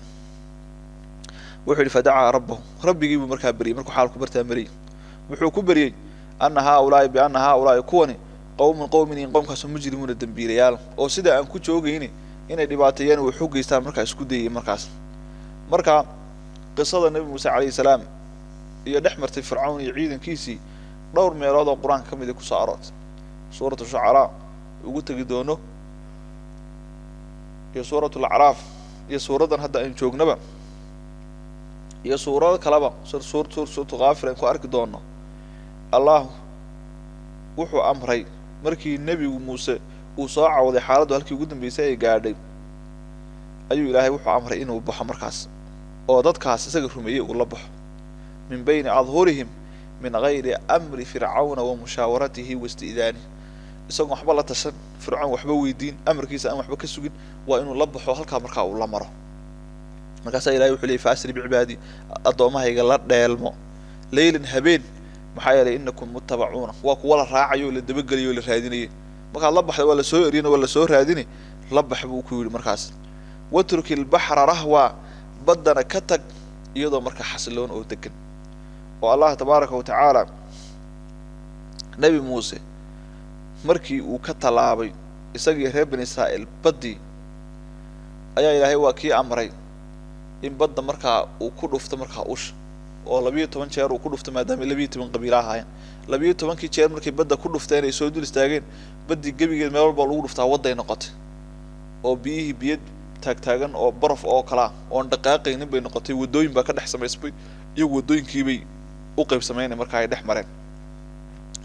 Wuxuu yidhi fadacaa rabbahu, rabbigii buu markaa beriyey. Markuu xaalku bartaa mariyey wuxuu ku beriyey ana haaulaai biana haaulaai kuwani qowmun qowmin qowmkaasoo mujrimuuna dembiilayaal, oo sida aan ku joogayni inay dhibaateeyaan wax u geystaan markaa isku dayay. Markaas marka qisada Nebi Muuse calayhi salaam iyo dhex martay Fircawn iyo ciidankiisii dhowr meelood oo qur-aanka ka mid a kusoo aroortay, suuratu Shucaraa ugu tegi doono. Iyo suurat alacraaf iyo suuraddan hadda aynu joognaba iyo suurado kaleba, suuratu Kaafir aynu ku arki doono, Allah wuxuu amray markii Nebigu Muuse uu soo cawday, xaaladdu halkii ugu dambeysay ay gaadhay, ayuu Ilaahay wuxuu amray inuu baxo markaas oo dadkaas isaga rumeeyey uu la baxo min bayni adhurihim min gayri amri Fircawna wa mushaawaratihi wa isti'daanihi, isagoon waxba la tashan Fircoon, waxba weydiin, amarkiisa aan waxba ka sugin, waa inuu la baxo halkaa markaa uu la maro. Markaasaa Ilahay wuxuu leyay: fa asri bicibaadii, addoommahayga la dheelmo, leylan, habeen, maxaa yeelay innakum muttabacuuna, waa kuwa la raacayo o la dabagelayo o la raadinayay. Markaad la baxda waa lasoo eriyana, waa lasoo raadini, la bax buu ku yidhi. Markaas watruki albaxra rahwa, baddana ka tag iyadoo markaa xasiloon oo degan. Oo Allah tabaaraka wa tacaala Nebi Muuse markii uu ka tallaabay isagii reer Bani Israa'iil baddii, ayaa Ilaahay waa kii amray in badda markaa uu ku dhufto markaa usha, oo 12 jeer uu ku dhufto, maadaama 12 qabiila ahaayeen. 12-kii jeer markay badda ku dhufteen ay soo dul istaageen, baddii gebigeed meel walba lagu dhuftaa wadday noqotay, oo biyihii biyo taagtaagan oo baraf oo kalaa oon dhaqaaqaynin bay noqotay. Waddooyin baa ka dhex samaysmay, iyagu waddooyinkiibay u qaybsamaynay markaa ay dhex mareen.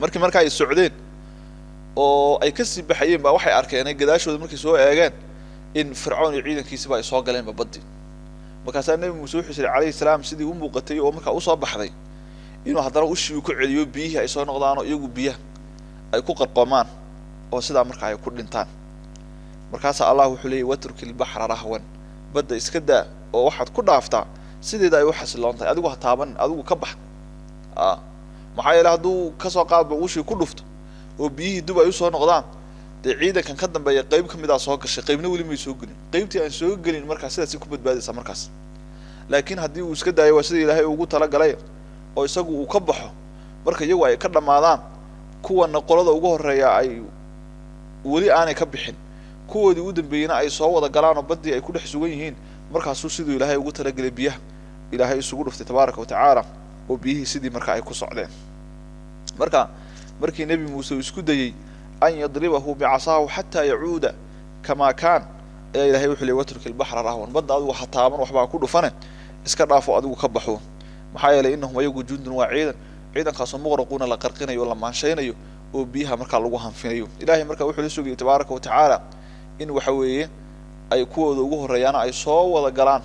Markii markaa ay socdeen oo ay kasii baxayeen baa waxay arkeen gadaashooda markay soo eegeen in Fircoon iyo ciidankiisiba ay soo galeenba baddii. Markaasaa Nebi Muuse wuxuu yidhi calayhi salaam, sidii u muuqatay oo markaa usoo baxday inuu haddana ushii ku celiyo, biyihii ay soo noqdaan oo iyagu biyaha ay ku qarqoomaan oo sidaa markaa ay ku dhintaan. Markaasaa Allah wuxuu leeyay: watruki albaxra rahwan, badda iska daa oo waxaad ku dhaaftaa sideeda ay u xasiloon tahay, adigu ha taabanin, adigu ka bax. Maxaa yeele hadduu kasoo qaadba ushii ku dhufto oo biyihii dub ay usoo noqdaan, dee ciidankan ka dambeeya qayb ka midaa soo gashay, qaybna weli may soo gelin, qaybtii aan soo gelin markaa sidaasi ku badbaadaysaa markaas. Laakiin haddii uu iska daayo, waa sida Ilaahay ugu talagalay, oo isagu uu ka baxo, marka iyagu ay ka dhammaadaan, kuwana qolada ugu horreeya ay weli aanay ka bixin, kuwoodii u dambeeyeyna ay soo wada galaan oo baddii ay ku dhex sugan yihiin, markaasuu siduu Ilaahay ugu talagelay biyaha Ilaahay isugu dhuftay tabaaraka wa tacaala, oo biyihii sidii marka ay ku socdeen. Marka markii Nebi Muuse uu isku dayey an yadribahu bicasaahu xataa yacuuda kamaa kaan, ayaa Ilahay wuxuu ley: watruki albaxra rahwan, badda adigu ha taaban, waxbaa ku dhufane, iska dhaafo, adigu ka baxo, maxaa yeelay innahum ayagu jundun, waa ciidan, ciidankaasoo muqraquuna, la qarqinayo o la maanshaynayo oo biyaha markaa lagu hanfinayo. Ilahay marka wuxuu la sugayay tabaaraka wa tacaala in waxa weeye ay kuwooda ugu horreeyaana ay soo wada galaan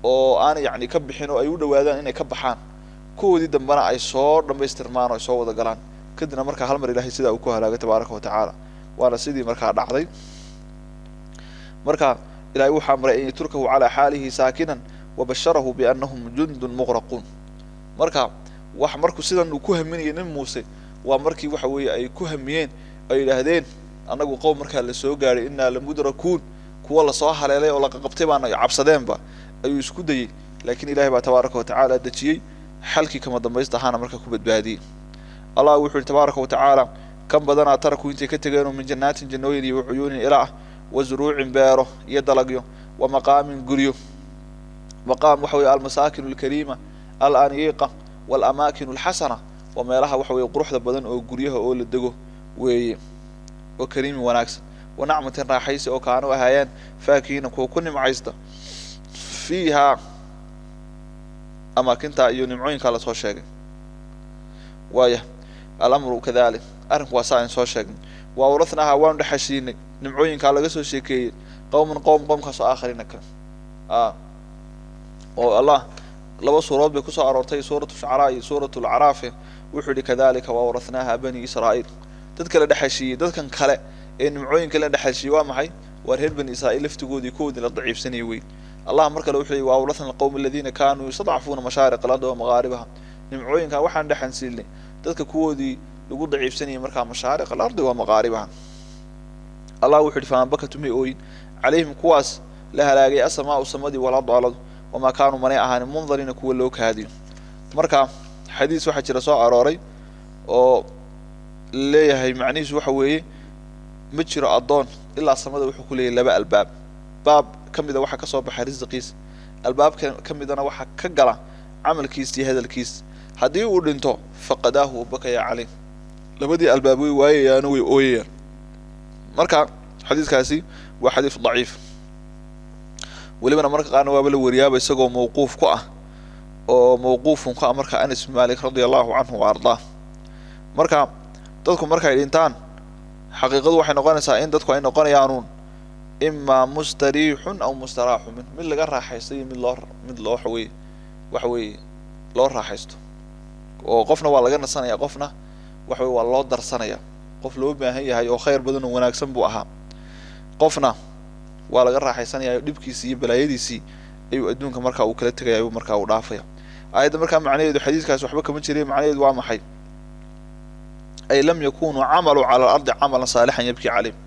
oo aanay yacni ka bixin oo ay u dhawaadaan inay ka baxaan, kuwoodii dambena ay soo dhamaystirmaan oo ay soo wada galaan, kadibna markaa hal mar Ilahay sidaa uu ku halaagay tabaaraka wa tacaala. Waana sidii markaa dhacday. Marka Ilahay wuxuu amray an yatrukahu calaa xaalihi saakinan wabasharahu biannahum jundun muqraquun. Marka wax markuu sidan uu ku haminayay Nebi Muuse waa markii waxa weeye ay ku hamiyeen, ay yidhaahdeen annagu qowm markaa la soo gaadhay, innaa lamudrakuun, kuwa lasoo haleelay oo laqaqabtay baana cabsadeenba, ayuu isku dayey, laakiin Ilahay baa tabaaraka wa tacaala dejiyey, xalkii kama dambaysta ahaana markaa ku badbaadiyey. Allah wuxuu yihi tabaaraka wa tacaala: kan badanaa tarakuu, intay ka tegeenoo min jannaatin, jannooyin, iyo wacuyuunin, ila ah, wa zuruucin, beero iyo dalagyo, wa maqaamin, guryo. Maqaam waxa weye almasaakin alkariima alaniiqa waalamaakin alxasana, waa meelaha waxa weye quruxda badan oo guryaha oo la dego weeye, oo kariimin, wanaagsan, wa nacmatin, raaxaysi, oo kaanu ahaayeen faakihiina, kuwa ku nimcaysta, fiihaa, amaakinta iyo nimcooyinkaa lasoo sheegay. Waaya alamru kadalik, arrinku waa saa ayn soo sheegnay. Wa awrathnaaha, waanu dhexashiinay nimcooyinkaa laga soo sheekeeyey, qowman, qowm, qowmkaasoo aakhariina, kale. Oo Allah laba suuradood bay kusoo aroortay, suuratu Shucaraa iyo suuratu Lacraafe. Wuxuu yihi: kadalika wa awrathnaaha bani Israa'iil. Dadka la dhexashiiyey, dadkan kale ee nimcooyinka la dhexashiiyey waa maxay? Waa reer Bani Israa'iil laftigoodii, kuwoodii la daciifsanayay wey. Allah mar kale wuxuu yihi: wa awrathna alqawma aladiina kaanuu yustadcafuuna mashaariq alardi wa maqaaribaha. Nimcooyinkan waxaan dhexansiinay dadka kuwoodii lagu daciifsanayay markaa mashaariq alardi wa maqaaribaha. Allah wuxu yihi: famaa bakatu, may ooyin, calayhim, kuwaas la halaagay, asamaau, samadii, walardu, aladu, wamaa kaanuu, manay ahaanin, mundariina, kuwa loo kaadiyo. Marka xadiis waxaa jira soo arooray oo leeyahay macnihiisu waxa weeye: ma jiro addoon ilaa samada wuxuu ku leeyahay laba albaab. Baab ka mida waxaa kasoo baxa risiqiisa, albaabka ka midana waxaa ka gala camalkiisa iyo hadalkiisa. Haddii uu dhinto, faqadaahu wabakaya caleyh, labadii albaab way waayayaano way ooyayaan. Marka xadiiskaasi Waa xadiis daciif, welibana marka qaarna waaba la wariyaaba isagoo mawquuf ku ah, oo mawquufun ku ah marka Anas bin Malik radia allahu canhu wa ardaa. Marka dadku markay dhintaan, xaqiiqadu waxay noqonaysaa in dadku ay noqonayaanuun imaa mustariixun aw mustaraaxu min, mid laga raaxaysto iyo mid loo waxa weeye loo raaxaysto, oo qofna waa laga nasanaya, qofna waxa weye waa loo darsanaya. Qof loo baahan yahay oo khayr badan oo wanaagsan buu ahaa, qofna waa laga raaxaysanaya, dhibkiisii iyo balaayadiisii ayuu adduunka markaa uu kala tegaya, ayuu markaa uu dhaafaya. Aayadda markaa macnaheedu xadiiskaasi waxba kama jiray. Macnaheedu waa maxay? Ay lam yakunuu camaluu cala alardi camalan saalixan yabkii calayhim,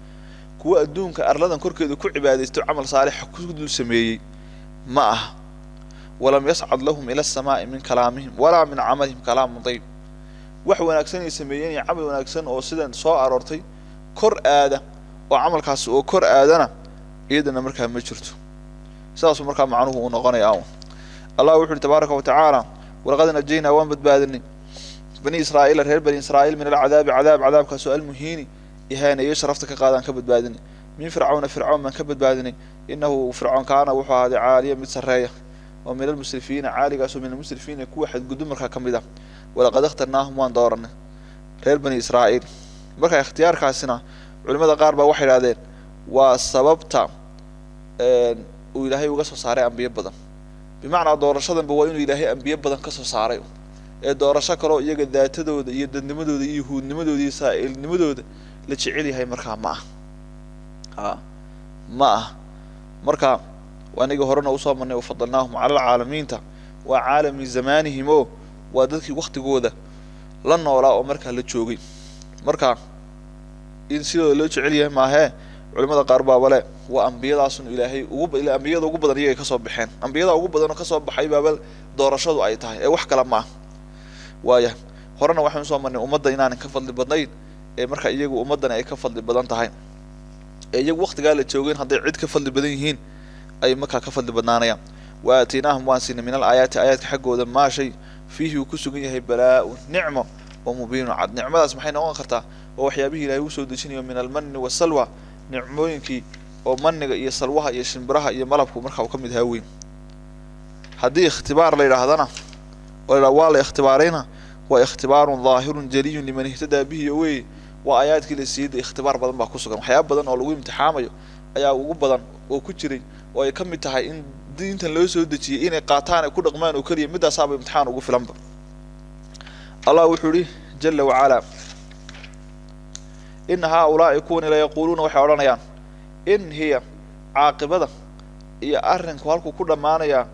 kuwa adduunka arladan korkeeda ku cibaadaysto, camal saalixa ku dul sameeyey ma aha. Walam yascad lahum ila asamaai min kalaamihim walaa min camalihim kalaamun dayib, wax wanaagsan ay sameeyeen iyo camal wanaagsan oo sidan soo aroortay kor aada oo camalkaasi oo kor aadana iyadana markaa ma jirto. Sidaasuu markaa macnuhu uu noqonaya. Allah wuxu uhi tabaaraka wa tacaala: walaqad najaynaa, waan badbaadinay, bani Israa'iila, reer bani Israa'iil, min alcadaabi, cadaab, cadaabkaasoo almuhiini, ihaaneeyo, sharafta ka qaadaan ka badbaadinay, min Fircawna, Fircawn baan ka badbaadinay. Innahu Fircoon kaana, wuxuu ahaaday, caaliya, mid sarreeya, oo min almusrifiina, caaligaasoo min almusrifiina, kuwa xadgudub markaa ka mid ah. Walaqad ikhtarnaahum, waan dooranay reer bani Israa'iil. Marka ikhtiyaarkaasina culimada qaar baa waxay idhahdeen waa sababta uu Ilaahay uga soo saaray ambiyo badan. Bimacnaa doorashadanba waa inuu Ilaahay ambiyo badan ka soo saaray, ee doorasho kaloo iyaga daatadooda iyo dadnimadooda iyo yahuudnimadooda iyo israa'iilnimadooda la jecel yahay markaa ma ah, a ma ah. Marka anigii horena usoo marnay wafadalnaahum cala alcaalamiinta, waa caalami zamaanihim, oo waa dadkii waktigooda la noolaa oo markaa la joogay. Marka in sidooda loo jecel yahay maahee, culimada qaar baaba le waa ambiyadaasun Ilaahay ugu ambiyada ugu badan iyagay kasoo baxeen, ambiyada ugu badan oo kasoo baxay baaba doorashadu ay tahay, ee wax kale ma ah. Waaya horena waxaynu usoo marnay ummadda inaanan ka fadli badnayn, ee marka iyagu ummaddani ay ka fadli badan tahay, ee iyagu waktigaa la joogeen hadday cid ka fadli badan yihiin ay markaa ka fadli badnaanayaan. Wa aataynaahum, waan siinay, min al aayaati, aayaadka xaggooda, maa shay, fiihi uu ku sugan yahay, balaa-un, nicmo oo mubiinun cad. Nicmadaas maxay noqon kartaa? Oo waxyaabihii Ilahay usoo dejinayo min almanni wasalwa, nicmooyinkii oo maniga iyo salwaha iyo shimbiraha iyo malabku marka uu ka mid ahaa weyn. Haddii ikhtibaar la yidhaahdana oo la waa la ikhtibaarayna, waa ikhtibaarun daahirun jaliyun liman ihtadaa bihi wey. Waa aayaadkii la siiyey, ikhtibaar badan baa ku sugan, waxyaaba badan oo lagu imtixaamayo ayaa ugu badan oo ku jiray, oo ay ka mid tahay in diintan loo soo dejiyey inay qaataan, ay ku dhaqmaan oo keliya, midaasaaba imtixaan ugu filanba. Allah wuxuu yihi jala wacalaa: ina haaulaa'i, kuwani, layaquuluuna, waxay odhanayaan, in hiya, caaqibada iyo arrinku halkuu ku dhammaanayaa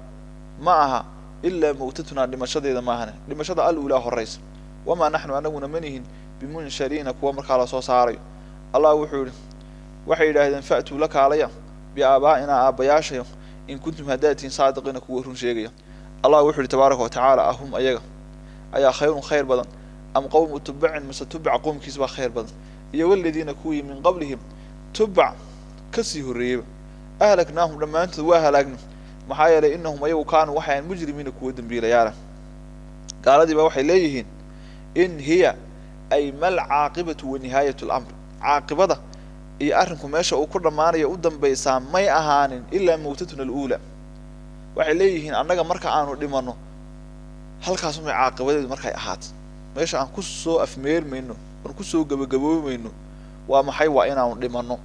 ma aha, ilaa mawtatunaa, dhimashadeeda maahane, dhimashada al uulaa, horraysa, wamaa naxnu, anaguna manihin, bimunshariina, kuwa markaa lasoo saarayo. Allah wuxuu yihi: waxay yidhaahdeen, fa'tuu, la kaalaya, biaabaa'inaa, aabbayaashayo, in kuntum, haddaad tihiin, saadiqiina, kuwa run sheegaya. Allah wuxuu yihi tabaaraka watacaala: ahum, ayaga ayaa, khayrun, khayr badan, am qowmu Tubacin, mise Tubac qowmkiis baa khayr badan, iyo waladiina, kuwii, min qablihim, Tubac kasii horreeyeyba, ahlaknaahum, dhammaantood waa halaagna, maxaa yeelay, inahum, ayagu, kaanuu, waxay ahayn, mujrimiina, kuwa dembiilayaala. Gaaladii baa waxay leeyihiin: in hiya, ay mal caaqibatu wa nihaayatu lamr, caaqibada iyo arrinku meesha uu ku dhammaanayo u dambaysaa may ahaanin ilaa mawtatuna aluula. Waxay leeyihiin annaga marka aanu dhimanno halkaasumay caaqibadeedu markay ahaatay, meesha aan ku soo afmeermayno, aan kusoo gebagaboobayno waa maxay? Waa inaanu dhimanno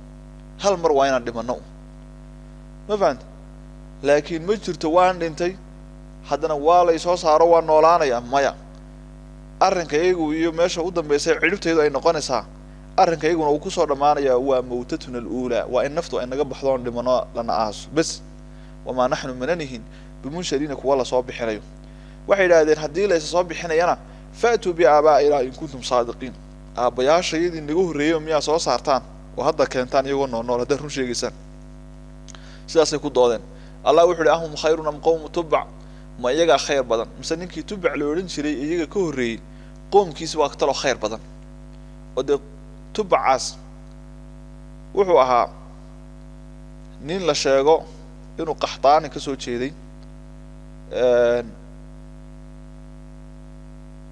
hal mar, waa inaan dhimanno, ma fahamta? Laakiin ma jirto waan dhintay haddana waa lay soo saaro, waa noolaanaya, maya. Arrinka iyagu iyo meesha u dambaysa cidhibtaydu ay noqonaysaa, arrinka iyaguna uu kusoo dhammaanayaa, waa mawtatuna aluulaa, waa in naftu ay naga baxdo oon dhimano, lana aaso bes. Wamaa naxnu, mananihin, bimunshariina, kuwa lasoo bixinayo. Waxay yidhahdeen haddii laysa soo bixinayana, fa'tuu biaabaa'inaa in kuntum saadiqiin, aabbayaasha iyadii naga horreeyay miyaa soo saartaan oo hadda keentaan iyagoo nool nool haddaad run sheegaysaan? Sidaasay ku doodeen. Allah wuxu uhi: ahum khayrun am qowmu Tubac, ma iyagaa khayr badan, mise ninkii Tubac la odhan jiray iyaga ka horreeyey qoomkiisi waa taloo khayr badan? Oo dee Tubacaas wuxuu ahaa nin la sheego inuu Qaxtaani ka soo jeeday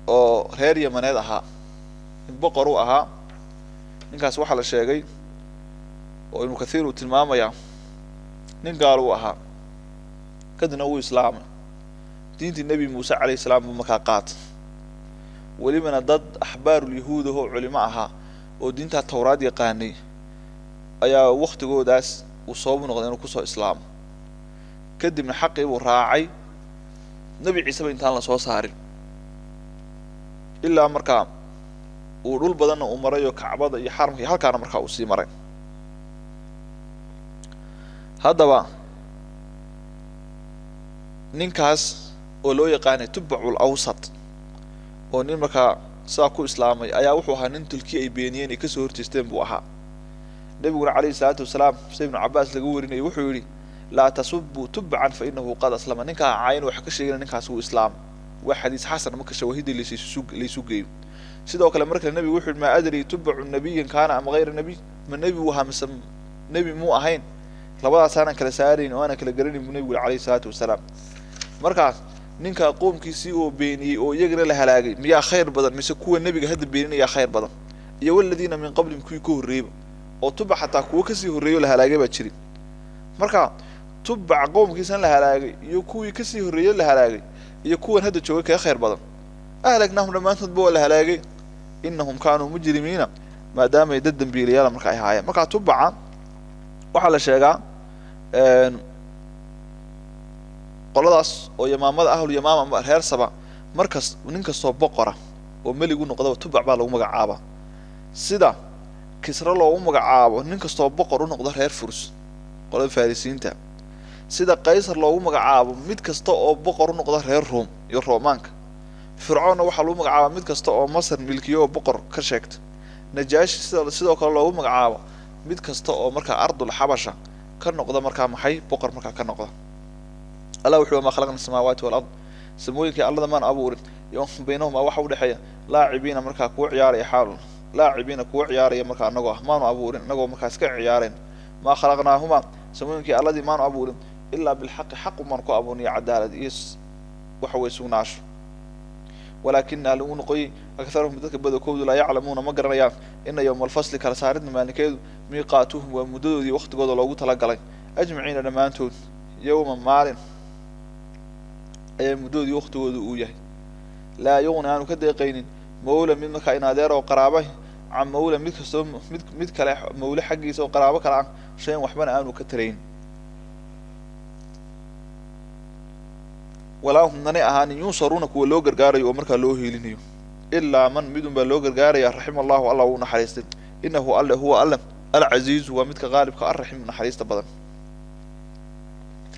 oo reer Yamaneed ahaa, nin boqor uu ahaa ninkaas. Waxaa la sheegay Oo Ibnu Kathiir uu tilmaamayaa nin gaal uu ahaa, kadibna wuu islaamay, diintii Nebi Muuse calayhi salaam buu markaa qaatay. Welibana dad axbaarulyahuud ahoo culimo ahaa oo diintaa Tawraad yaqaanay ayaa waktigoodaas uu sababu noqday inuu kusoo islaamo. Kadibna xaqii buu raacay Nebi Ciiseba intaan lasoo saarin, ilaa markaa uu dhul badanna uu maray oo Kacbada iyo xaramka iyo halkaana markaa uu sii maray. Haddaba ninkaas oo loo yaqaanay Tubacul Awsat, oo nin markaa sidaa ku islaamay, ayaa wuxuu ahaa nin tulki ay beeniyeen ay kasoo horjeesteen buu ahaa. Nebiguna calayhi salaatu wasalaam, sida Ibnu Cabbaas laga warinayay, wuxuu yidhi: laa tasubuu Tubcan fa inahu qad aslama. Ninkaa caayin waxa ka sheegana, ninkaas wuu islaamay. Waa xadiis xasan marka shawaahidii laysu geeyo. Sidoo kale mar kale nebigu wuxuu yidhi: maa adri Tubacu nabiyan kaana ama hayra nabiy, ma nebi uu ahaa mise nebi muu ahayn, labadaas aanan kala saarayn oo aanan kala garanayn, buu nebigu yidhi calayhi salaatu wasalaam. Markaas ninkaa qoomkiisii oo beeniyey oo iyagana la halaagay miyaa khayr badan, mise kuwa nebiga hadda beeninayaa khayr badan? Iyo waladiina min qablihim, kuwii ka horreeyba, oo Tubac xataa kuwo kasii horreeyo la halaagay baa jiri. Marka Tubac qoomkiisan la halaagay iyo kuwii kasii horreeyey la halaagay iyo kuwan hadda joogay kaga khayr badan? Ahlagnaahum, dhammaantoodba waa la halaagay. Inahum kaanuu mujrimiina, maadaamay dad dambiilayaala marka ay ahaayeen. Marka Tubaca waxaa la sheegaa qoladaas oo Yamaamada, ahlu Yamaama ama reer Saba, markas nin kastoo boqora oo meligu noqdaba Tubac baa lagu magacaabaa, sida Kisre loogu magacaabo nin kastoo boqor u noqda reer Furs, qolada Farisiinta, sida Qaysar loogu magacaabo mid kasta oo boqor u noqda reer Ruum iyo Roomaanka. Fircoonna waxaa lagu magacaabaa mid kasta oo Masar milkiyo oo boqor ka sheegta. Najaashi sida sidoo kale loogu magacaabo mid kasta oo markaa ardul Xabasha ka noqda, markaa maxay, boqor markaa ka noqda. Allah wuxuu: maa khalaqna samaawaati walard, samooyinkii allada maan abuurin iyo baynahumaa waxa udhexeeya laacibiina, markaa kuwa ciyaaraya, xaalun laacibiina, kuwa ciyaaraya markaa anagoo ah maanu abuurin, anagoo markaa iska ciyaarayn. Maa khalaqnaahumaa, samooyinkii alladii maanu abuurin, ilaa bilxaqi, xaqu maan ku abuurin, iyo cadaalad iyo waxa weye sugnaasho. Walaakina lagu noqoyey akharahum, dadka badankoodu, laa yaclamuuna, ma garanayaan. Ina yowma alfasli, kala saaridna maalinkeedu, miiqaatuhum, waa muddadoodii waktigooda loogu talagalay, ajmaciina, dhammaantood. Yowma, maalin ayaa muddadoodii waktigooda uu yahay. Laa yuqni, aanu ka deeqaynin, mawla, mid markaa in adeer oo qaraaba, can mawla, mid kastoo mid kale mawle xaggiisa oo qaraabo kale ah, shayan, waxbana aanu ka tarayn. Walaa hum, nanay ahaanin, yunsaruuna, kuwa loo gargaarayo oo markaa loo hiilinayo, ilaa man, midun baa loo gargaaraya, raxima allahu, Allah uu naxariistay. Inahu alle huwa alle alcasiizu, waa midka qaalibka, arraxiim, naxariista badan.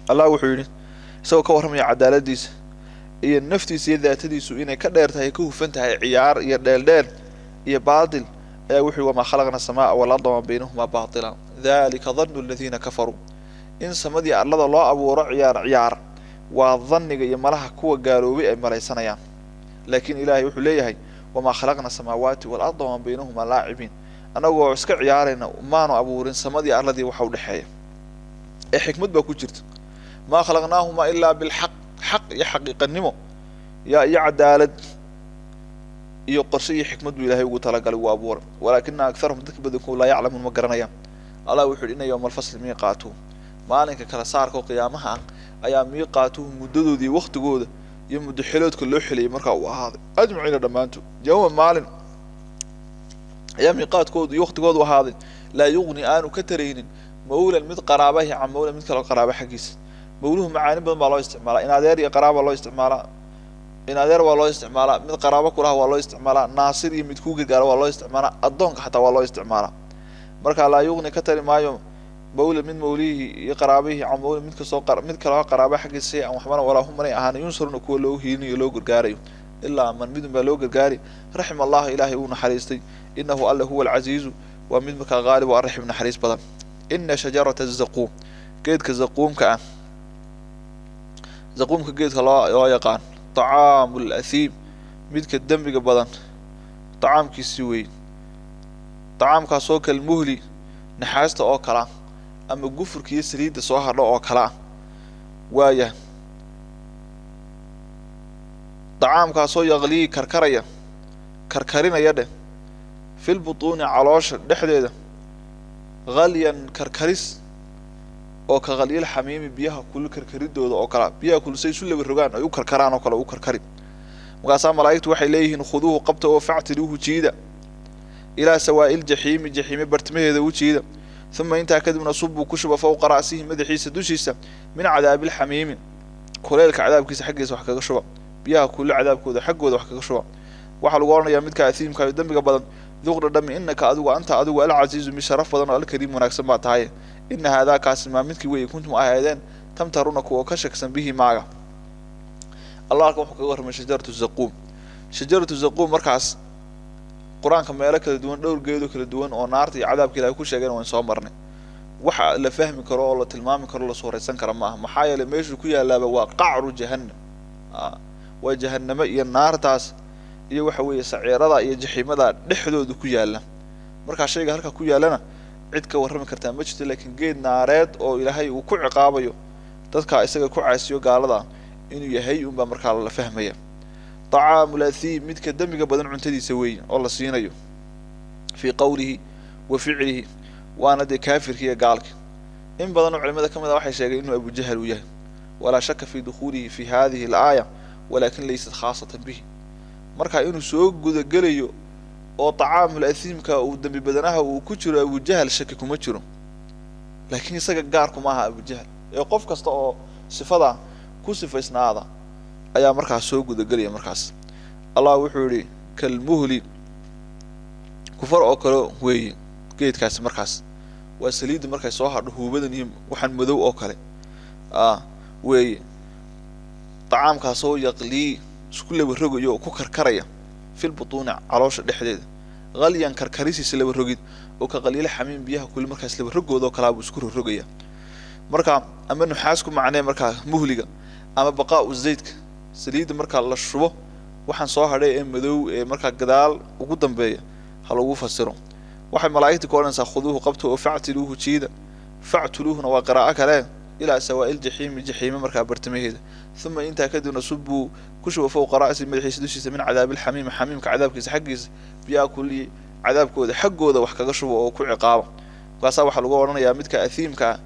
Allah wuxuu yidhi, isagoo ka warramaya cadaaladiisa iyo naftiisa iyo daatadiisu inay ka dheer tahay, ka hufan tahay ciyaar iyo dheeldheel iyo baatil, ayaa wuxuu yidhi: wamaa khalaqna samaa walarda wamaa baynahumaa baatila dalika dhannu aladiina kafaruu. In samadii arlada loo abuuro ciyaar ciyaar waa dhanniga iyo malaha kuwa gaaloobay ay malaysanayaan, laakiin Ilaahay wuxuu leeyahay: wamaa khalaqna samaawaati waalarda wamaa baynahumaa laacibiin, annagoo iska ciyaarayna maanu abuurin samadii arladii waxa udhexeeya, ee xikmad baa ku jirta. Maa khalaqnaahumaa ilaa bilxaq, xaq iyo xaqiiqanimo ya iyo cadaalad iyo qorshe iyo xikmad buu Ilahay ugu talagalay uu abuuray. Walaakina akharahum, dadka badankood, laa yaclamuun, ma garanayaan. Allah wuxu yidhi: ina yowma alfasli miiqaatuhum, maalinka kala saarka oo qiyaamaha ah ayaa miiqaatuhum, muddadoodii waktigooda iyo muddo xiloodka loo xiliyay markaa uu ahaaday, ajmaciina, dhammaantood. Yowma, maalin ayaa miiqaadkoodu iyo waktigoodu ahaaday. Laa yuqni, aanu ka taraynin, mawlan, mid qaraabahi, can mawlan, mid kaloo qaraaba xaggiisa. Mawluhu macaani badan baa loo isticmaalaa. In adeer iyo qaraaba loo isticmaalaa, in adeer waa loo isticmaalaa, mid qaraabo kulaha waa loo isticmaalaa, naasir iyo mid kuu gargaara waa loo isticmaalaa, addoonka xataa waa loo isticmaalaa. Marka laa yuqni, ka tari maayo, mawla, mid mawlihii iyo qaraabihii, can mawla, mid kastoo mid kaloo qaraaba xaggiisa, shay an, waxbana. Walaa hum, manay ahaana, yunsaruna, kuwa loo hiilinayo, loo gargaarayo, ilaa man, midun baa loo gargaari, raxima allahu, Ilaahay uu naxariistay. Inahu alle huwa alcasiizu, waa mid markaa qaalib oo arraxim, naxariis badan. Ina shajarata zaquum, geedka zaquumka ah, zaquumka geedka loo yaqaan, طacaamu lathiim, midka dembiga badan طacaamkiisii weeye, طacaamkaasoo kalmuhli, naxaasta oo kala ah, ama gufurka iyo saliidda soo hadho oo kale ah. Waaya طacaamkaasoo yaqlii, karkaraya, karkarinaya dheh, fil butuuni, caloosha dhexdeeda. Ghalyan karkaris oo ka ghalyil xamiimi, biyaha kulul karkaridooda oo kala, biyaha kulul say isu laba rogaan ay u karkaraan oo kale u karkari. Markaasaa malaa'igtu waxay leeyihiin: khuduuhu, qabta oo, factiluuhu, jiida, ilaa sawaa'il jaxiimi, jaxiime bartimaheeda u jiida. Uma intaa kadibna subuu, ku shuba, fowqa ra'sihi, madaxiisa dushiisa, min cadaabilxamiimi, kuleylka cadaabkiisa xaggiisa wax kaga shuba, biyaha kulul cadaabkooda xaggooda wax kaga shuba. Waxaa lagu odhanayaa midka athiimka iyo dembiga badan: duq, dhadhami, innaka adigu, anta adigu, alcasiizu, mid sharaf badan oo alkariim wanaagsan baa tahay. Ina haadaa kaasi maa midkii weeye kuntum ahaydeen tamtaruna kuwa ka shaksan bihi maaga. Allah halkan wuxuu kaga warramay shajaratu zaquum. Shajaratu zaquum markaas Qur-aanka meelo kala duwan, dhowr geedo kala duwan oo naarta iyo cadaabka Ilahay ku sheegeen waan soo marnay. Waxa la fahmi karo oo la tilmaami karo, la suuraysan kara maaha. Maxaa yeelay meeshuu ku yaalaaba waa qacru jahannam, waa jahanamo iyo naartaas iyo waxa weeye saciirada iyo jaxiimada dhexdooda ku yaala. Markaa shayga halka ku yaalana cid ka warrami kartaa ma jirto, laakiin geed naareed oo Ilaahay uu ku ciqaabayo dadka isaga ku caasiyo gaalada inuu yahay unbaa markaa la fahmaya. طacaamu lathiim, midka dembiga badan cuntadiisa weeye oo la siinayo, fii qowlihi wa ficlihi, waana dee kaafirka iyo gaalka. In badan oo culimada ka mid a waxay sheegeen inuu Abujahal uu yahay. Walaa shaka fi dukhuulihi fi hadihi alaaya, walakin laysat khaasatan bihi. Marka inuu soo gudagelayo oo طacaamul athiimka uu dembi badanaha uu ku jiro Abujahal shaki kuma jiro, laakiin isaga gaarku maaha Abujahal ee qof kasta oo sifada ku sifaysnaada ayaa markaas soo gudagelaya. Markaas Allah wuxuu yihi: kalmuhli, kufar oo kale weeye geedkaasi. Markaas waa saliidda markay soo hadho huubadan iyo waxaan madow oo kale weeye. Tacaamkaasoo yaqlii, isku laba rogayo oo ku karkaraya, filbutuuni, caloosha dhexdeeda, qalyan, karkarisiisa laba rogid oo ka qaliila xamiim, biyaha kuli markaas laba rogooda oo kalaa buu isku rogrogaya. Marka ama nuxaas ku macnee markaa muhliga, ama baqaa'u zaydka, saliidda markaa la shubo waxaan soo hadhay ee madow ee markaa gadaal ugu dambeeya ha lagu fasiro. Waxay malaa'igta ku odhanaysaa: khuduuhu, qabta oo, factiluuhu, jiida, factuluuhuna waa qiraa'o kale, ilaa sawaa'il jaxiimi, jaxiime markaa bartamaheeda. Uma intaa kadibna subuu, ku shuba, fowqa ra'si, madaxiisa dushiisa, min cadaabilxamiimi, xamiimka cadaabkiisa xaggiisa, biyaha kulli cadaabkooda xaggooda wax kaga shubo oo ku ciqaaba. Markaasaa waxaa lagu odhanayaa midka athiimka ah: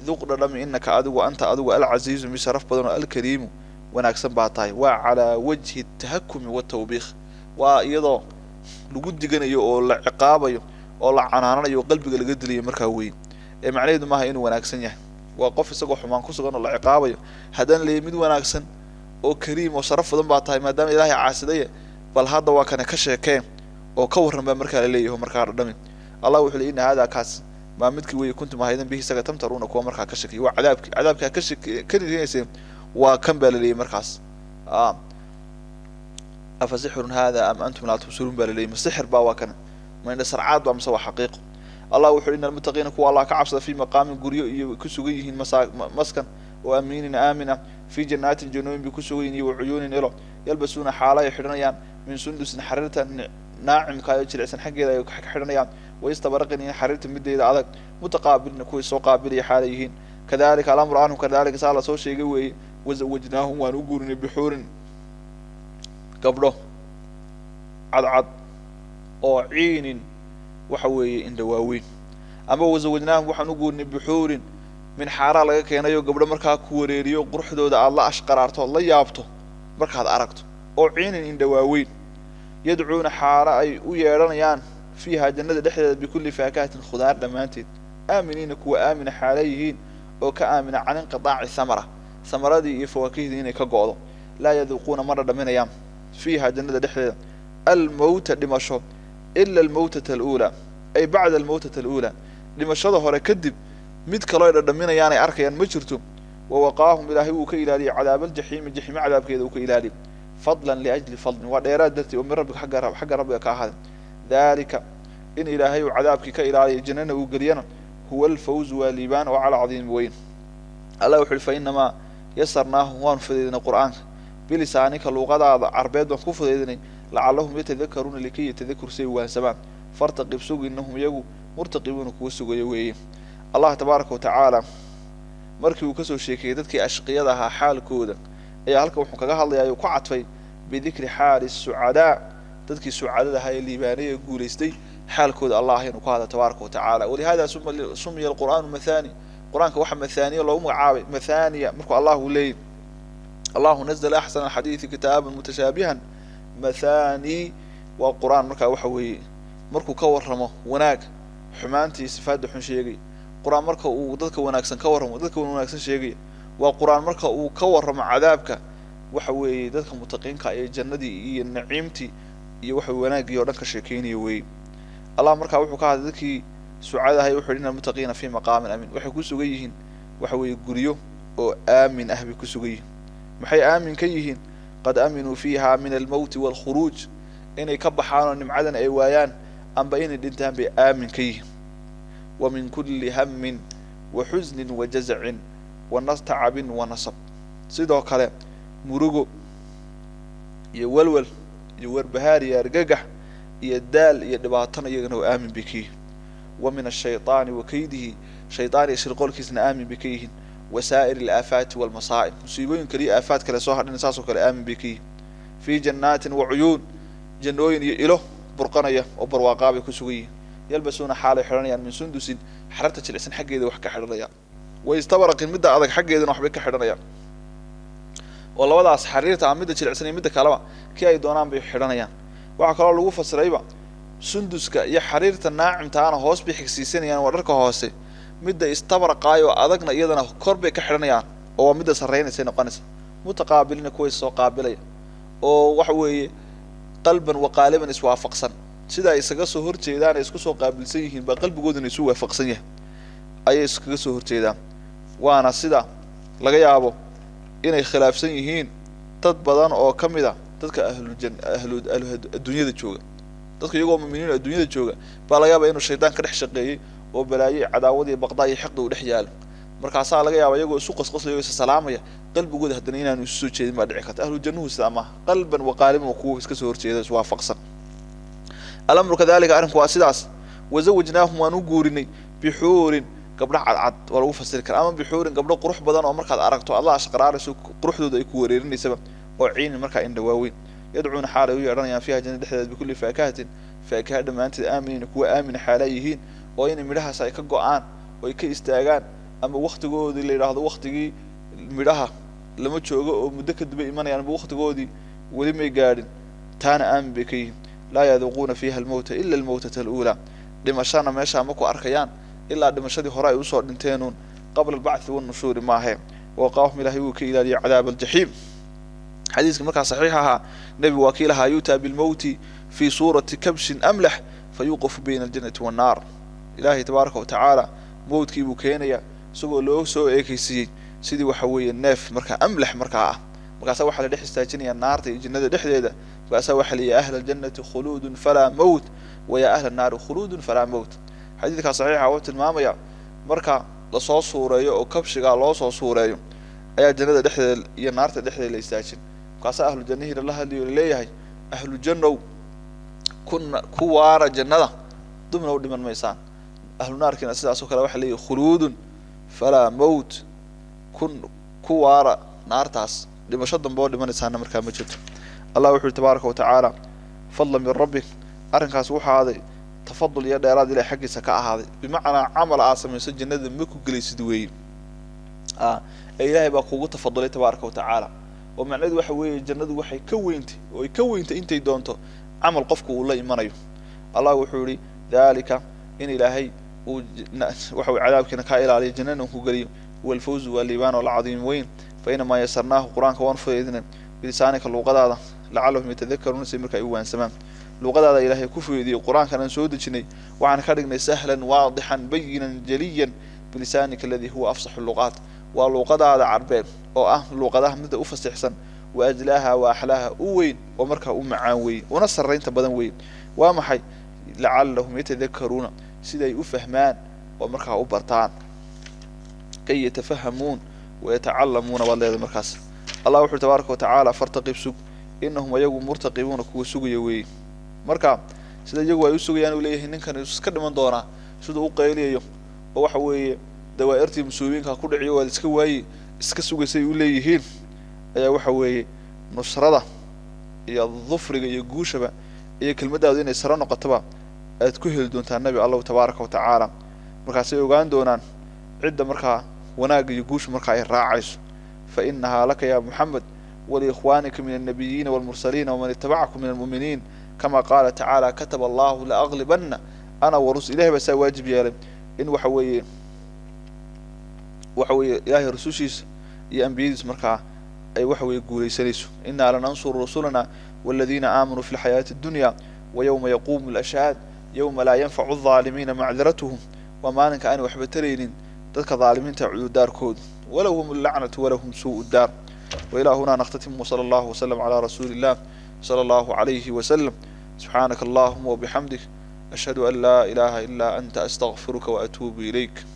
duq, dhadhami, innaka adigu, anta adigu, alcasiizu, mid sharaf badan oo alkariimu wanaagsan baa tahay. Waa calaa wajhi tahakumi watawbiikh, waa iyadoo lagu diganayo oo la ciqaabayo oo la canaananayo oo qalbiga laga dilayo markaa weeye. Ee macnaheedu maaha inuu wanaagsan yahay. Waa qof isagoo xumaan ku sugan oo la ciqaabayo, haddana leeyahy mid wanaagsan oo kariim oo sharaf badan baa tahay maadaama Ilaahay caasidaye, bal hadda waa kana ka sheekee oo ka warran baa markaa la leeyaho. Markaa dhadhami. Allah wuxuu ley: ina haadaa kaas maa midkii weeye kuntum ahaydan bihi isaga tamtaruuna kuwa markaa ka shakiya. Waa cadaabki, cadaabkaa ka shaki ka nirinayseen waa kan baa la leeyahy. Markaas afa sixrun hada am antum laa tubsiruun baa la leeyahy. Ma sixir baa waa kana, ma indha sarcaad baa, mise waa xaqiiqo? Allah wuxuu: ina almuttaqiina, kuwa Allah ka cabsada, fii maqaamin, guryo iyo ku sugan yihiin masaa maskan oo amiinin aamin ah, fii jannaatin, jannooyin bay ku sugan yihiin, iyo wacuyuunin, ilo, yalbasuuna, xaala ay xidhanayaan, min sundusin, xariirta naacimka iyo jilicsan xaggeeda ay ka xidhanayaan, waistabaraqin, iyo xariirta mideeda adag, mutaqaabilina, kuwii soo qaabilaya xaalay yihiin. Kadalika alamru anhum, kadalika saa la soo sheegay weeye. Wazawajnaahum, waan u guurinay, bixuurin, gabdho cadcad oo ciinin waxa weeye indha waaweyn. Ama wazawajnaahum, waxaan u guurinay, bixuurin min xaaraa laga keenayo, gabdho markaa ku wareeriyo quruxdooda aada la ashqaraarto ood la yaabto markaad aragto, oo ciinin indha waaweyn. Yadcuuna, xaalo ay u yeedhanayaan, fiihaa, jannada dhexdeeda, bikulli faakahatin, khudaar dhammaanteed, aaminiina, kuwa aamina xaala yihiin oo ka aamina can inqitaaci thamara, thamaradii iyo fawaakihdii inay ka go'do. Laa yaduuquuna, ma dhadhaminayaan, fiihaa, jannada dhexdeeda, almowta, dhimasho, ila almowtata aluulaa, ay bacda almowtata aluulaa, dhimashada hore kadib mid kaloo ay dhadhaminayaan ay arkayaan ma jirto. Wawaqaahum, Ilaahay wuu ka ilaaliyey, cadaabaljaxiimi, jaxiime cadaabkeeda uu ka ilaaliyey, fadlan liajli fadlin, waa dheeraad dartii oo min rabbika, xagga rabbiga ka ahaaday. Dalika, in Ilaahay uu cadaabkii ka ilaaliyo jannana uu geliyana, huwa alfawzu, waa liibaan oo cala cadiim weyn. Allah wuxu uhi: fa inamaa yasarnaahu, waanu fudaydinay qur'aanka, bilisaanika, luuqadaada carbeed baan ku fudaydinay, lacallahum yatadakaruuna, likay yatadakur, si ay waansamaan. Fartaqib, sug, inahum iyagu murtaqibuuna, kuwa sugayo weeye. Allah tabaaraka watacaala markii uu kasoo sheekeeyey dadkii ashqiyada ahaa xaalkooda ayaa halkan wuxuu kaga hadlayaa uu ku cadfay bidikri xaali sucadaa, dadkii sucadada ahaa ee liibaanay ee guulaystay Xaalkooda Allah inuu ka hadla tabaaraka wa tacaala. Walihada sumiya alqur'aanu mathani, qur-aanka waxa mathaniya loogu magacaabay mathaniya markuu Allah uu leeyahy Allahu nazala axsana alxadiidi kitaaban mutashaabihan mathani. Waa qur-aan markaa waxa weeye markuu ka warramo wanaag, xumaantii sifaadda xun sheegay. Qur-aan marka uu dadka wanaagsan ka warramo, dadka wanaagsan sheegaya. Waa qur-aan marka uu ka warramo cadaabka, waxa weeye dadka mutaqiinka ee jannadii iyo naciimtii iyo waxa wanaaggii oo dhan ka sheekeynaya weeye. Allah markaa wuxuu ka hadlay dadkii sucadahay, wuxuu yidhi ina almuttaqiina fii maqaamin amiin. Waxay ku sugan yihiin waxa weeye guryo oo aamin ah bay ku sugan yihiin. Maxay aamin ka yihiin? Qad aaminuu fiiha min almowti waalkhuruuj, inay ka baxaan oo nimcadan ay waayaan amba inay dhintaan bay aamin ka yihiin. Wa min kulli hammin wa xusnin wa jazacin wa tacabin wa nasab. Sidoo kale murugo iyo walwal iyo werbahaar iyo argagax iyo daal iyo dhibaatona iyagana oo aamin bay ka yihiin. Wa min ashayطaani wa kaydihi, shaydaan iyo shirqoolkiisna aamin bay ka yihiin. Wasaa'ir alaafaati walmasaa'ib, musiibooyin kale iyo aafaad kale soo hadhina saas oo kale aamin bay ka yihiin. Fii jannaatin wa cuyuun, jannooyin iyo ilo burqanaya oo barwaaqaa bay ku sugan yihiin. Yalbasuuna xaalay xidhanayaan min sundusin, xararta jilicsan xaggeeda wax ka xidhanayaan, wa istabraqin, midda adag xaggeedana waxbay ka xidhanayaan. Oo labadaas xariirta ah, midda jilicsan iyo midda kaleba, kii ay doonaan bay xidhanayaan. Waxaa kaloo lagu fasirayba sunduska iyo xariirta naacimtaana hoos bay xigsiisanayaan, waa dharka hoose. Midda istabraqaay oo adagna iyadana kor bay ka xidhanayaan, oo waa midda sarraynaysay noqonaysa. Mutaqaabilina, kuway soo qaabilaya oo waxa weeye qalban wa qaaliban iswaafaqsan, sida ay isaga soo horjeedaan ay isku soo qaabilsan yihiin baa qalbigooduna isu waafaqsan yahay, ayay iskaga soo horjeedaan. Waana sida laga yaabo inay khilaafsan yihiin dad badan oo ka mid a dadka ahlujan ahlu ahlu adduunyada jooga. Dadka iyagoo muminiin adduunyada jooga baa laga yaabaa inuu shaydaan ka dhex shaqeeyey oo balaaye, cadaawad iyo baqdaa iyo xiqda uu dhex yaalo. Markaasaa laga yaaba iyagoo isu qosqoslaya o isa salaamaya, qalbigooda haddana inaanu isu soo jeedin baa dhici karta. Ahlu jannuhu sidaa maaha, qalban wa qaaliban waa kuwa iska soo horjeeda iswaafaqsan. Alamru kadalika, arrinku waa sidaas. Wazawajnaahum, waan u guurinay, bixuurin, gabdho cadcad waa lagu fasiri karaa, ama bixuurin, gabdho qurux badan oo markaad aragto adla ashqaraarayso, quruxdooda ay ku wareerinaysaba, oo ciinin markaa indha waaweyn. Yadcuuna xaalay u yeedhanayaan fiiha, jannada dhexdeeda, bikulli faakahatin, faakaha dhammaanteed, aaminiina, kuwa aamina xaalaa yihiin, oo inay midhahaas ay ka go-aan oo ay ka istaagaan ama waktigoodii la yidhaahdo waktigii midhaha lama joogo oo muddo kadib ay imanayaan, amba waktigoodii weli may gaadhin, taana aamin bay ka yihiin. Laa yaduuquuna fiiha almowta ila almowtata aluulaa, dhimashana meeshaa ma ku arkayaan ilaa dhimashadii hore ay usoo dhinteenuun, qabla albacthi wannushuuri maahe. Waqaahum, ilaahay wuu ka ilaaliyay cadaab aljaxiim. Xadiiska markaa saxiix ahaa nebigu waa kii lahaa yu'taa bilmowti fii suurati kabshin amlax fayuqafu bayna aljannati wannaar. Ilaahay tabaaraka wa tacaala mowdkii buu keenayaa isagoo loo soo eekaysiiyey sidii waxa weeye neef markaa amlax markaa ah. Markaasaa waxaa la dhex istaajinayaa naarta iyo jannada dhexdeeda. Markaasaa waxaa la ya ahla aljannati khuluudun falaa mowt, wa yaa ahla annaari khuluudun falaa mowt. Xadiidkaa saxiixa wuxuu tilmaamayaa marka lasoo suureeyo oo kabshigaa loo soo suureeyo ayaa jannada dhexdeeda iyo naarta dhexdeeda la istaajin. Markaasaa ahlu jannihii lala hadlayo, laleeyahay ahlu jannow kuna ku waara jannada, dubna u dhiman maysaan. Ahlu naarkiina sidaas oo kale waxaa leeyahay khuluudun falaa mowt, kun ku waara naartaas, dhimasho dambe oo dhimanaysaana markaa ma jirto. Allah wuxu uhi tabaaraka wa tacaala fadlan min rabbik, arrinkaas wuxuu ahaaday tafadul iyo dheeraad ilahi xaggiisa ka ahaaday. Bimacnaa camal aad samayso jannada ma ku gelaysid weeye, ee ilaahay baa kugu tafadulay tabaaraka wa tacaala. Oo macnaheedu waxa weeye jannadu waxay ka weyntay oo ay ka weyntay intay doonto camal qofku uu la imanayo. Allah wuxuu yihi dalika, in ilaahay uu waxa uu cadaabkiina kaa ilaaliyo, jannana ku geliyo, huwa alfawzu, waa liibaan oo alcadiim weyn. Fa inamaa yasarnaahu, qur-aanka waan fudaydinay, bilisaanika, luuqadaada, lacallahum yatadakaruuna, si marka ay u waansamaan. Luuqadaada ilaahay ku fudaydiyey qur-aankan aan soo dejinay, waxaan ka dhignay sahlan waadixan bayinan jaliyan bilisaanika aladii huwa afsaxu luqaat, waa luuqadaada carbeed oo ah luuqadaha midda u fasixsan, wa ajlaaha wa axlaaha, u weyn oo markaa u macaan weeye una sarraynta badan weeye. Waa maxay? Lacallahum yatadakaruuna, siday u fahmaan oo markaa u bartaan, kay yatafahamuun wayatacallamuuna baad leedahay markaas. Allah wuxu uhi tabaaraka wa tacaala fartaqib, sug, inahum ayagu murtaqibuuna, kuwa sugaya weeye. Marka sida iyagu ay u sugayaan uu leeyahay ninkan iska dhiman doonaa, siduu u qayliyayo oo waxa weeye dawaa'irtii muslimiinka ku dhiciyo waa la iska waaye iska sugaysay u leeyihiin, ayaa waxa weeye nusrada iyo dufriga iyo guushaba iyo kelmaddaadu inay saro noqotoba Aad ku heli doontaa Nabi Allahu tabaaraka wa tacaala. Markaasay ogaan doonaan cidda markaa wanaagga iyo guusha markaa ay raacayso. Fa inahaa laka ya Muxamed waliikhwaanika min annabiyiina walmursaliina waman itabacakum min almu'miniin, kama qaala tacaala: kataba Allahu la aglibana ana warus. Ilahay baa saa waajib yeelay in waxa weeye Ilahay rusushiisa iyo ambiyadiisa markaa ay waxa weeye guulaysanayso. Inaa lanansuru rusulana waladiina aamanuu fi lxayaati addunya wa yowma yaquumu alashhaad, yowma laa yanfacu aldaalimiina macdiratuhum. Waa maalinka aanay waxba taraynin dadka dhaalimiinta cudurdaarkoodu. Walahum allacnatu walahum suu'u daar. Wailaa hunaa nakhtatim, wsala allahu wasalam calaa rasuuli illah sala allahu calayhi wasalam. Subxaanaka allahuma wabixamdik, ashhadu an laa ilaaha ilaa anta, astaqfiruka waatuubu ilayk.